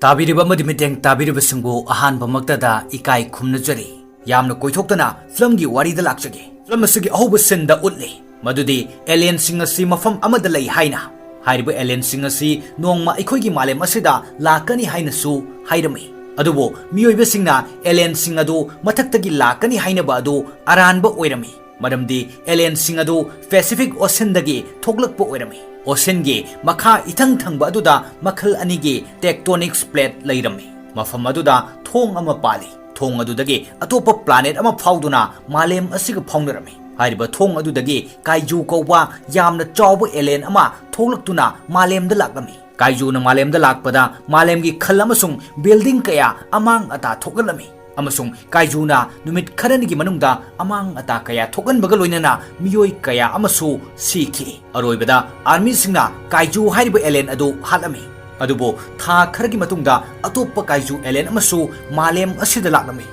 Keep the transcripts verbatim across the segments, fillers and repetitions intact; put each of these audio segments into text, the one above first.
ꯇꯥꯕꯤꯔꯤꯕ ꯑꯃꯗꯤ ꯃꯤꯠꯌꯦꯡ ꯇꯥꯕꯤꯔꯤꯕꯁꯤꯡꯕꯨ ꯑꯍꯥꯟꯕꯃꯛꯇꯗ ꯏꯀꯥꯏ ꯈꯨꯝꯅꯖꯔꯤ꯫ ꯌꯥꯝꯅ ꯀꯣꯏꯊꯣꯛꯇꯅ ꯐꯤꯂꯝꯒꯤ ꯋꯥꯔꯤꯗ ꯂꯥꯛꯆꯒꯦ꯫ ꯐꯤꯂꯝ ꯑꯁꯤꯒꯤ ꯑꯍꯧꯕ ꯁꯤꯟꯗ ꯎꯠꯂꯤ ꯃꯗꯨꯗꯤ ꯑꯦꯂꯤꯌꯟꯁꯤꯡ ꯑꯁꯤ ꯃꯐꯝ ꯑꯃꯗ ꯂꯩ ꯍꯥꯏꯅ꯫ ꯍꯥꯏꯔꯤꯕ ꯑꯦꯂꯤꯌꯟꯁꯤꯡ ꯑꯁꯤ ꯅꯣꯡꯃ ꯑꯩꯈꯣꯏꯒꯤ ꯃꯥꯂꯦꯝ ꯑꯁꯤꯗ ꯂꯥꯛꯀꯅꯤ ꯍꯥꯏꯅꯁꯨ ꯍꯥꯏꯔꯝꯃꯤ꯫ ꯑꯗꯨꯕꯨ ꯃꯤꯑꯣꯏꯕꯁꯤꯡꯅ ꯑꯦꯂꯤꯌꯟꯁꯤꯡ ꯑꯗꯨ ꯃꯊꯛꯇꯒꯤ ꯂꯥꯛꯀꯅꯤ ꯍꯥꯏꯅꯕ ꯑꯗꯨ ꯑꯔꯥꯟꯕ ꯑꯣꯏꯔꯝꯃꯤ꯫ ꯃꯔꯝꯗꯤ ꯑꯦꯂꯤꯌꯟꯁꯤꯡ ꯑꯗꯨ ꯄꯦꯁꯤꯐꯤꯛ ꯑꯣꯁꯤꯟꯗꯒꯤ ꯊꯣꯛꯂꯛꯄ ꯑꯣꯏꯔꯝꯃꯤ꯫ ꯑꯣꯁꯤꯟꯒꯤ ꯃꯈꯥ ꯏꯊꯪ ꯊꯪꯕ ꯑꯗꯨꯗ ꯃꯈꯜ ꯑꯅꯤꯒꯤ ꯇꯦꯛꯇꯣꯅꯤꯛꯁ ꯄ꯭ꯂꯦꯠ ꯂꯩꯔꯝꯃꯤ꯫ ꯃꯐꯝ ꯑꯗꯨꯗ ꯊꯣꯡ ꯑꯃ ꯄꯥꯜꯂꯤ꯫ ꯊꯣꯡ ꯑꯗꯨꯗꯒꯤ ꯑꯇꯣꯞꯄ ꯄ꯭ꯂꯥꯅꯦꯠ ꯑꯃ ꯐꯥꯎꯗꯨꯅ ꯃꯥꯂꯦꯝ ꯑꯁꯤꯒ ꯐꯥꯎꯅꯔꯝꯃꯤ꯫ ꯍꯥꯏꯔꯤꯕ ꯊꯣꯡ ꯑꯗꯨꯗꯒꯤ ꯀꯥꯏꯖꯨ ꯀꯧꯕ ꯌꯥꯝꯅ ꯆꯥꯎꯕ ꯑꯦꯂꯤꯌꯟ ꯑꯃ ꯊꯣꯛꯂꯛꯇꯨꯅ ꯃꯥꯂꯦꯝꯗ ꯂꯥꯛꯂꯝꯃꯤ꯫ ꯀꯥꯏꯖꯨꯅ ꯃꯥꯂꯦꯝꯗ ꯂꯥꯛꯄꯗ ꯃꯥꯂꯦꯝꯒꯤ ꯈꯜ ꯑꯃꯁꯨꯡ ꯕꯤꯜꯗꯤꯡ ꯀꯌꯥ ꯑꯃꯥꯡ ꯑꯇꯥ ꯊꯣꯛꯍꯜꯂꯝꯃꯤ꯫ ꯑꯃꯁꯨꯡ ꯀꯥꯏꯖꯨꯅ ꯅꯨꯃꯤꯠ ꯈꯔꯅꯤꯒꯤ ꯃꯅꯨꯡꯗ ꯑꯃꯥꯡ ꯑꯇꯥ ꯀꯌꯥ ꯊꯣꯛꯍꯟꯕꯒ ꯂꯣꯏꯅꯅ ꯃꯤꯑꯣꯏ ꯀꯌꯥ ꯑꯃꯁꯨ ꯁꯤꯈꯤ꯫ ꯑꯔꯣꯏꯕꯗ ꯑꯥꯔꯃꯤꯁꯤꯡꯅ ꯀꯥꯏꯖꯨ ꯍꯥꯏꯔꯤꯕ ꯑꯦꯂꯤꯌꯟ ꯑꯗꯨ ꯍꯥꯠꯂꯝꯃꯤ꯫ ꯑꯗꯨꯕꯨ ꯊꯥ ꯈꯔꯒꯤ ꯃꯇꯨꯡꯗ ꯑꯇꯣꯞꯄ ꯀꯥꯏꯖꯨ ꯑꯦꯂꯤꯌꯟ ꯑꯃꯁꯨ ꯃꯥꯂꯦꯝ ꯑꯁꯤꯗ ꯂꯥꯛꯂꯝꯃꯤ꯫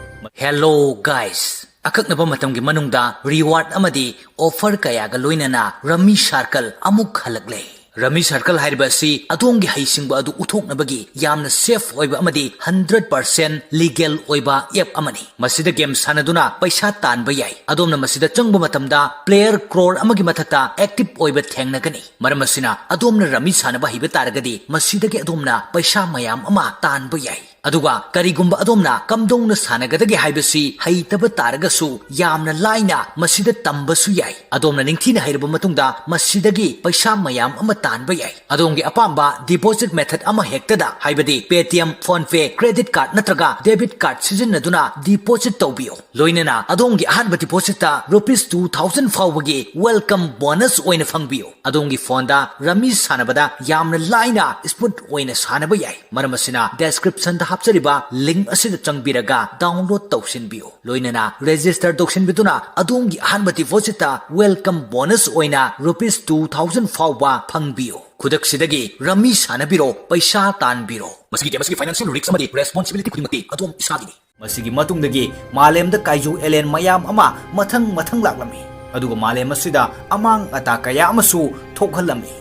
Hello guys, ꯑꯀꯛꯅꯕ ꯃꯇꯝꯒꯤ ꯃꯅꯨꯡꯗ ꯔꯤꯋꯥꯔꯗ ꯑꯃꯗꯤ ꯑꯣꯐꯔ ꯀꯌꯥꯒ ꯂꯣꯏꯅꯅ ꯔꯝꯃꯤ ꯁꯥꯔꯀꯜ ꯑꯃꯨꯛ ꯍꯜꯂꯛꯂꯦ꯫ ꯔꯝꯃꯤ ꯁꯥꯔꯀꯜ ꯍꯥꯏꯔꯤꯕ ꯑꯁꯤ ꯑꯗꯣꯝꯒꯤ ꯍꯩꯁꯤꯡꯕ ꯑꯗꯨ ꯎꯠꯊꯣꯛꯅꯕꯒꯤ ꯌꯥꯝꯅ ꯁꯦꯐ ꯑꯣꯏꯕ ꯑꯃꯗꯤ ꯍꯟꯗ꯭ꯔꯦꯠ ꯄꯥꯔꯁꯦꯟ ꯂꯤꯒꯦꯜ ꯑꯣꯏꯕ ꯑꯦꯞ ꯑꯃꯅꯤ꯫ ꯃꯁꯤꯗ ꯒꯦꯝ ꯁꯥꯟꯅꯗꯨꯅ ꯄꯩꯁꯥ ꯇꯥꯟꯕ ꯌꯥꯏ꯫ ꯑꯗꯣꯝꯅ ꯃꯁꯤꯗ ꯆꯪꯕ ꯃꯇꯝꯗ ꯄ꯭ꯂꯦꯌꯔ ꯀ꯭ꯔꯣꯔ ꯑꯃꯒꯤ ꯃꯊꯛꯇ ꯑꯦꯛꯇꯤꯚ ꯑꯣꯏꯕ ꯊꯦꯡꯅꯒꯅꯤ꯫ ꯃꯔꯝ ꯑꯁꯤꯅ ꯑꯗꯣꯝꯅ ꯔꯝꯃꯤ ꯁꯥꯟꯅꯕ ꯍꯩꯕ ꯇꯥꯔꯒꯗꯤ ꯃꯁꯤꯗꯒꯤ ꯑꯗꯣꯝꯅ ꯄꯩꯁꯥ ꯃꯌꯥꯝ ꯑꯃ ꯇꯥꯟꯕ ꯌꯥꯏ꯫ ꯑꯗꯨꯒ ꯀꯔꯤꯒꯨꯝꯕ ꯑꯗꯣꯝꯅ ꯀꯝꯗꯧꯅ ꯁꯥꯟꯅꯒꯗꯒꯦ ꯍꯥꯏꯕꯁꯤ ꯍꯩꯇꯕ ꯇꯥꯔꯒꯁꯨ ꯌꯥꯝꯅ ꯂꯥꯏꯅ ꯃꯁꯤꯗ ꯇꯝꯕꯁꯨ ꯌꯥꯏ꯫ ꯑꯗꯣꯝꯅ ꯅꯤꯡꯊꯤꯅ ꯍꯩꯔꯕ ꯃꯇꯨꯡꯗ ꯃꯁꯤꯗꯒꯤ ꯄꯩꯁꯥ ꯃꯌꯥꯝ ꯑꯃ ꯇꯥꯟꯕ ꯌꯥꯏ꯫ ꯑꯗꯣꯝꯒꯤ ꯑꯄꯥꯝꯕ ꯗꯤꯄꯣꯖꯤꯠ ꯃꯦꯊꯗ ꯑꯃ ꯍꯦꯛꯇꯗ, ꯍꯥꯏꯕꯗꯤ ꯄꯦꯇꯤꯑꯦꯝ, ꯐꯣꯟ ꯄꯦ, ꯀ꯭ꯔꯦꯗꯤꯠ ꯀꯥꯔꯗ ꯅꯠꯇ꯭ꯔꯒ ꯗꯦꯕꯤꯠ ꯀꯥꯔꯗ ꯁꯤꯖꯤꯟꯅꯗꯨꯅ ꯗꯤꯄꯣꯖꯤꯠ ꯇꯧꯕꯤꯌꯨ꯫ ꯂꯣꯏꯅꯅ ꯑꯗꯣꯝꯒꯤ ꯑꯍꯥꯟꯕ ꯗꯤꯄꯣꯖꯤꯠꯇ ꯔꯨꯄꯤꯁ ꯇꯨ ꯊꯥꯎꯖꯟ ꯐꯥꯎꯕꯒꯤ ꯋꯦꯜꯀꯝ ꯕꯣꯅꯁ ꯑꯣꯏꯅ ꯐꯪꯕꯤꯌꯨ꯫ ꯑꯗꯣꯝꯒꯤ ꯐꯣꯟꯗ ꯔꯝꯃꯤ ꯁꯥꯟꯅꯕꯗ ꯌꯥꯝꯅ ꯂꯥꯏꯅ ꯁ꯭ꯃꯨꯠ ꯑꯣꯏꯅ ꯁꯥꯟꯅꯕ ꯌꯥꯏ꯫ ꯃꯔꯝ ꯑꯁꯤꯅ ꯗꯦꯁꯀ꯭ꯔꯤꯞꯁꯟꯗ ꯍꯥꯞꯆꯔꯤꯕ ꯂꯤꯡ ꯑꯁꯤꯗ ꯆꯪꯕꯤꯔꯒ ꯗꯥꯎꯟꯂꯣꯗ ꯇꯧꯁꯤꯟꯕꯤꯌꯨ꯫ ꯂꯣꯏꯅꯅ ꯔꯦꯖꯤꯁꯇꯔ ꯇꯧꯁꯤꯟꯕꯤꯗꯨꯅ ꯑꯗꯣꯝꯒꯤ ꯑꯍꯥꯟꯕ ꯗꯤꯄꯣꯖꯤꯠꯇ ꯋꯦꯜꯀꯝ ꯕꯣꯅꯁ ꯑꯣꯏꯅ ꯔꯨꯄꯤꯁ ꯇꯨ ꯊꯥꯎꯖꯟ ꯐꯥꯎꯕ ꯐꯪꯕꯤꯌꯨ꯫ ꯈꯨꯗꯛꯁꯤꯗꯒꯤ ꯔꯝꯃꯤ ꯁꯥꯟꯅꯕꯤꯔꯣ, ꯄꯩꯁꯥ ꯇꯥꯟꯕꯤꯔꯣ꯫ ꯃꯁꯤꯒꯤ ꯒꯦꯝ ꯑꯁꯤꯒꯤ ꯐꯥꯏꯅꯥꯟꯁꯤꯌꯦꯜ ꯔꯤꯁ꯭ꯛ ꯑꯃꯗꯤ ꯔꯦꯁꯄꯣꯟꯁꯤꯕꯤꯂꯤꯇꯤ ꯈꯨꯗꯤꯡꯃꯛꯇꯤ ꯑꯗꯣꯝ ꯏꯁꯥꯒꯤꯅꯤ꯫ ꯃꯁꯤꯒꯤ ꯃꯇꯨꯡꯗꯒꯤ ꯃꯥꯂꯦꯝꯗ ꯀꯥꯏꯖꯨ ꯑꯦꯂꯤꯌꯟ ꯃꯌꯥꯝ ꯑꯃ ꯃꯊꯪ ꯃꯊꯪ ꯂꯥꯛꯂꯝꯃꯤ, ꯑꯗꯨꯒ ꯃꯥꯂꯦꯝ ꯑꯁꯤꯗ ꯑꯃꯥꯡ ꯑꯇꯥ ꯀꯌꯥ ꯑꯃꯁꯨ ꯊꯣꯛꯍꯜꯂꯝꯃꯤ꯫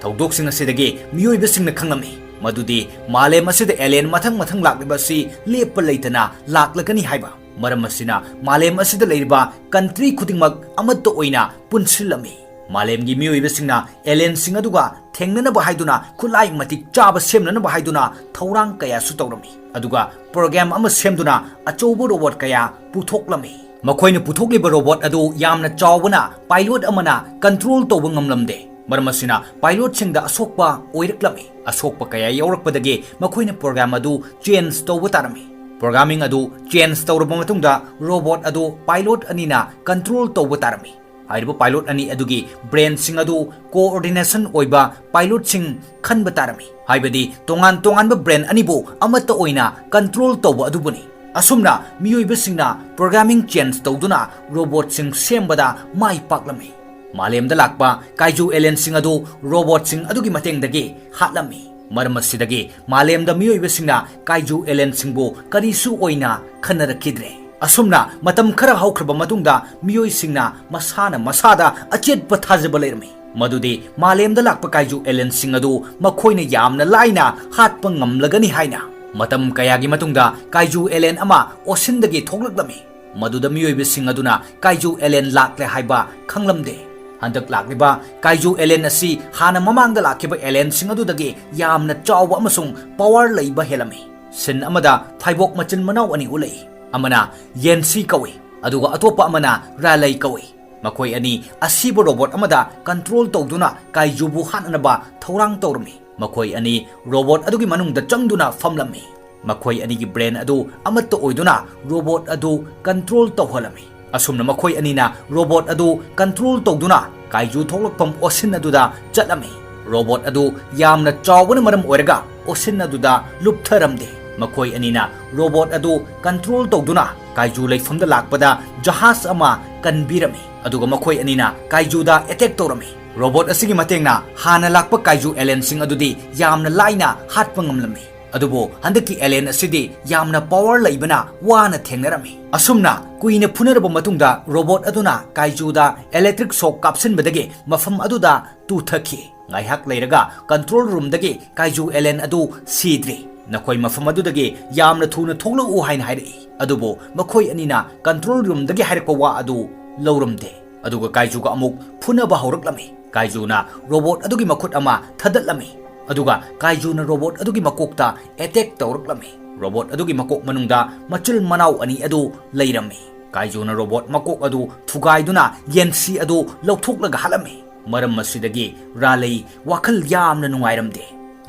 ꯊꯧꯗꯣꯛꯁꯤꯡ ꯑꯁꯤꯗꯒꯤ ꯃꯤꯑꯣꯏꯕꯁꯤꯡꯅ ꯈꯪꯂꯝꯃꯤ, ꯃꯗꯨꯗꯤ ꯃꯥꯂꯦꯝ ꯑꯁꯤꯗ alien ꯃꯊꯪ ꯃꯊꯪ ꯂꯥꯛꯂꯤꯕ ꯑꯁꯤ ꯂꯦꯞꯄ ꯂꯩꯇꯅ ꯂꯥꯛꯂꯒꯅꯤ ꯍꯥꯏꯕ꯫ ꯃꯔꯝ ꯑꯁꯤꯅ ꯃꯥꯂꯦꯝ ꯑꯁꯤꯗ ꯂꯩꯔꯤꯕ country ꯈꯨꯗꯤꯡꯃꯛ ꯑꯃꯠꯇ ꯑꯣꯏꯅ ꯄꯨꯟꯁꯤꯜꯂꯝꯃꯤ꯫ ꯃꯥꯂꯦꯝꯒꯤ ꯃꯤꯑꯣꯏꯕꯁꯤꯡꯅ alienꯁꯤꯡ ꯑꯗꯨꯒ ꯊꯦꯡꯅꯅꯕ ꯍꯥꯏꯗꯨꯅ ꯈꯨꯠꯂꯥꯏ ꯃꯇꯤꯛ ꯆꯥꯕ ꯁꯦꯝꯅꯅꯕ ꯍꯥꯏꯗꯨꯅ ꯊꯧꯔꯥꯡ ꯀꯌꯥꯁꯨ ꯇꯧꯔꯝꯃꯤ꯫ ꯑꯗꯨꯒ program ꯑꯃ ꯁꯦꯝꯗꯨꯅ ꯑꯆꯧꯕ robot ꯀꯌꯥ ꯄꯨꯊꯣꯛꯂꯝꯃꯤ꯫ ꯃꯈꯣꯏꯅ ꯄꯨꯊꯣꯛꯂꯤꯕ robot ꯑꯗꯨ ꯌꯥꯝꯅ ꯆꯥꯎꯕꯅ pilot ꯑꯃꯅ control ꯇꯧꯕ ꯉꯝꯂꯝꯗꯦ꯫ ꯃꯔꯝ ꯑꯁꯤꯅ pilotꯁꯤꯡꯗ ꯑꯁꯣꯛꯄ ꯑꯣꯏꯔꯛꯂꯝꯃꯤ꯫ ꯑꯁꯣꯛꯄ ꯀꯌꯥ ꯌꯥꯎꯔꯛꯄꯗꯒꯤ ꯃꯈꯣꯏꯅ program ꯑꯗꯨ change ꯇꯧꯕ ꯇꯥꯔꯝꯃꯤ꯫ Programming ꯑꯗꯨ change ꯇꯧꯔꯕ ꯃꯇꯨꯡꯗ robot ꯑꯗꯨ pilot ꯑꯅꯤꯅ control ꯇꯧꯕ ꯇꯥꯔꯝꯃꯤ꯫ ꯍꯥꯏꯔꯤꯕ pilot ꯑꯅꯤ ꯑꯗꯨꯒꯤ brainꯁꯤꯡ ꯑꯗꯨ coordination ꯑꯣꯏꯕ pilotꯁꯤꯡ ꯈꯟꯕ ꯇꯥꯔꯝꯃꯤ꯫ ꯍꯥꯏꯕꯗꯤ ꯇꯣꯉꯥꯟ ꯇꯣꯉꯥꯟꯕ brain ꯑꯅꯤꯕꯨ ꯑꯃꯠꯇ ꯑꯣꯏꯅ control ꯇꯧꯕ ꯑꯗꯨꯕꯨꯅꯤ꯫ ꯑꯁꯨꯝꯅ ꯃꯤꯑꯣꯏꯕꯁꯤꯡꯅ programming change ꯇꯧꯗꯨꯅ robotꯁꯤꯡ ꯁꯦꯝꯕꯗ ꯃꯥꯏ ꯄꯥꯛꯂꯝꯃꯤ꯫ ꯃꯥꯂꯦꯝꯗ ꯂꯥꯛꯄ kaiju alienꯁꯤꯡ ꯑꯗꯨ robotꯁꯤꯡ ꯑꯗꯨꯒꯤ ꯃꯇꯦꯡꯗꯒꯤ ꯍꯥꯠꯂꯝꯃꯤ꯫ ꯃꯔꯝ ꯑꯁꯤꯗꯒꯤ ꯃꯥꯂꯦꯝꯗ ꯃꯤꯑꯣꯏꯕꯁꯤꯡꯅ kaiju alienꯁꯤꯡꯕꯨ ꯀꯔꯤꯁꯨ ꯑꯣꯏꯅ ꯈꯟꯅꯔꯛꯈꯤꯗ꯭ꯔꯦ꯫ ꯑꯁꯨꯝꯅ ꯃꯇꯝ ꯈꯔ ꯍꯧꯈ꯭ꯔꯕ ꯃꯇꯨꯡꯗ ꯃꯤꯑꯣꯏꯁꯤꯡꯅ ꯃꯁꯥꯅ ꯃꯁꯥꯗ ꯑꯆꯦꯠꯄ ꯊꯥꯖꯕ ꯂꯩꯔꯝꯃꯤ꯫ ꯃꯗꯨꯗꯤ ꯃꯥꯂꯦꯝꯗ ꯂꯥꯛꯄ kaiju alienꯁꯤꯡ ꯑꯗꯨ ꯃꯈꯣꯏꯅ ꯌꯥꯝꯅ ꯂꯥꯏꯅ ꯍꯥꯠꯄ ꯉꯝꯂꯒꯅꯤ ꯍꯥꯏꯅ꯫ ꯃꯇꯝ ꯀꯌꯥꯒꯤ ꯃꯇꯨꯡꯗ kaiju alien ꯑꯃ oceanꯗꯒꯤ ꯊꯣꯛꯂꯛꯂꯝꯃꯤ꯫ ꯃꯗꯨꯗ ꯃꯤꯑꯣꯏꯕꯁꯤꯡ ꯑꯗꯨꯅ kaiju alien ꯂꯥꯛꯂꯦ ꯍꯥꯏꯕ ꯈꯪꯂꯝꯗꯦ꯫ ꯍꯟꯗꯛ ꯂꯥꯛꯂꯤꯕ kaiju alien ꯑꯁꯤ ꯍꯥꯟꯅ ꯃꯃꯥꯡꯗ ꯂꯥꯛꯈꯤꯕ alienꯁꯤꯡ ꯑꯗꯨꯗꯒꯤ ꯌꯥꯝꯅ ꯆꯥꯎꯕ ꯑꯃꯁꯨꯡ power ꯂꯩꯕ ꯍꯦꯜꯂꯝꯃꯤ꯫ Scene ꯑꯃꯗ ꯐꯥꯏꯕꯣꯛ ꯃꯆꯤꯟ ꯃꯅꯥꯎ ꯑꯅꯤ ꯎꯠꯂꯛꯏ꯫ ꯑꯃꯅ ꯌꯦꯟꯁꯤ ꯀꯧꯏ, ꯑꯗꯨꯒ ꯑꯇꯣꯞꯄ ꯑꯃꯅ ꯔꯥꯂꯩ ꯀꯧꯏ꯫ ꯃꯈꯣꯏ ꯑꯅꯤ ꯑꯁꯤꯕ robot ꯑꯃꯗ control ꯇꯧꯗꯨꯅ kaijuꯕꯨ ꯍꯥꯠꯅꯅꯕ ꯊꯧꯔꯥꯡ ꯇꯧꯔꯝꯃꯤ꯫ ꯃꯈꯣꯏ ꯑꯅꯤ robot ꯑꯗꯨꯒꯤ ꯃꯅꯨꯡꯗ ꯆꯪꯗꯨꯅ ꯐꯝꯂꯝꯃꯤ꯫ ꯃꯈꯣꯏ ꯑꯅꯤꯒꯤ brain ꯑꯗꯨ ꯑꯃꯠꯇ ꯑꯣꯏꯗꯨꯅ robot ꯑꯗꯨ control ꯇꯧꯍꯜꯂꯝꯃꯤ꯫ ꯑꯁꯨꯝꯅ ꯃꯈꯣꯏ ꯑꯅꯤꯅ robot ꯑꯗꯨ control ꯇꯧꯗꯨꯅ kaiju ꯊꯣꯛꯂꯛꯐꯝ ocean ꯑꯗꯨꯗ ꯆꯠꯂꯝꯃꯤ꯫ Robot ꯑꯗꯨ ꯌꯥꯝꯅ ꯆꯥꯎꯕꯅ ꯃꯔꯝ ꯑꯣꯏꯔꯒ ocean ꯑꯗꯨꯗ ꯂꯨꯞꯊꯔꯝꯗꯦ꯫ ꯃꯈꯣꯏ ꯑꯅꯤꯅ robot ꯑꯗꯨ control ꯇꯧꯗꯨꯅ kaiju ꯂꯩꯐꯝꯗ ꯂꯥꯛꯄꯗ ꯖꯍꯥꯖ ꯑꯃ ꯀꯟꯕꯤꯔꯝꯃꯤ꯫ ꯑꯗꯨꯒ ꯃꯈꯣꯏ ꯑꯅꯤꯅ kaijuꯗ attack ꯇꯧꯔꯝꯃꯤ꯫ Robot ꯑꯁꯤꯒꯤ ꯃꯇꯦꯡꯅ ꯍꯥꯟꯅ ꯂꯥꯛꯄ kaiju alienꯁꯤꯡ ꯑꯗꯨꯗꯤ ꯌꯥꯝꯅ ꯂꯥꯏꯅ ꯍꯥꯠꯄ ꯉꯝꯂꯝꯃꯤ꯫ ꯑꯗꯨꯕꯨ ꯍꯟꯗꯛꯀꯤ alien ꯑꯁꯤꯗꯤ ꯌꯥꯝꯅ power ꯂꯩꯕꯅ ꯋꯥꯅ ꯊꯦꯡꯅꯔꯝꯃꯤ꯫ ꯑꯁꯨꯝꯅ ꯀꯨꯏꯅ ꯐꯨꯅꯔꯕ ꯃꯇꯨꯡꯗ robot ꯑꯗꯨꯅ kaijuꯗ electric shock ꯀꯥꯞꯁꯤꯟꯕꯗꯒꯤ ꯃꯐꯝ ꯑꯗꯨꯗ ꯇꯨꯊꯈꯤ꯫ ꯉꯥꯏꯍꯥꯛ ꯂꯩꯔꯒ control roomꯗꯒꯤ ꯀꯥꯏꯖꯨ alien ꯑꯗꯨ ꯁꯤꯗ꯭ꯔꯤ꯫ "ꯅꯈꯣꯏ ꯃꯐꯝ ꯑꯗꯨꯗꯒꯤ ꯌꯥꯝꯅ ꯊꯨꯅ ꯊꯣꯛꯂꯛꯎ" ꯍꯥꯏꯅ ꯍꯥꯏꯔꯛꯏ꯫ ꯑꯗꯨꯕꯨ ꯃꯈꯣꯏ ꯑꯅꯤꯅ control roomꯗꯒꯤ ꯍꯥꯏꯔꯛꯄ ꯋꯥ ꯑꯗꯨ ꯂꯧꯔꯝꯗꯦ꯫ ꯑꯗꯨꯒ ꯀꯥꯏꯖꯨꯒ ꯑꯃꯨꯛ ꯐꯨꯅꯕ ꯍꯧꯔꯛꯂꯝꯃꯤ꯫ ꯀꯥꯏꯖꯨꯅ robot ꯑꯗꯨꯒꯤ ꯃꯈꯨꯠ ꯑꯃ ꯊꯗꯠꯂꯝꯃꯤ꯫ ꯑꯗꯨꯒ ꯀꯥꯏꯖꯨꯅ robot ꯑꯗꯨꯒꯤ ꯃꯀꯣꯛꯇ attack ꯇꯧꯔꯛꯂꯝꯃꯤ꯫ Robot ꯑꯗꯨꯒꯤ ꯃꯀꯣꯛ ꯃꯅꯨꯡꯗ ꯃꯆꯤꯜ ꯃꯅꯥꯎ ꯑꯅꯤ ꯑꯗꯨ ꯂꯩꯔꯝꯃꯤ꯫ ꯀꯥꯏꯖꯨꯅ robot ꯃꯀꯣꯛ ꯑꯗꯨ ꯊꯨꯒꯥꯏꯗꯨꯅ ꯌꯦꯟꯁꯤ ꯑꯗꯨ ꯂꯧꯊꯣꯛꯂꯒ ꯍꯥꯠꯂꯝꯃꯤ꯫ ꯃꯔꯝ ꯑꯁꯤꯗꯒꯤ ꯔꯥꯂꯩ ꯋꯥꯈꯜ ꯌꯥꯝꯅ ꯅꯨꯡꯉꯥꯏꯔꯝꯗꯦ꯫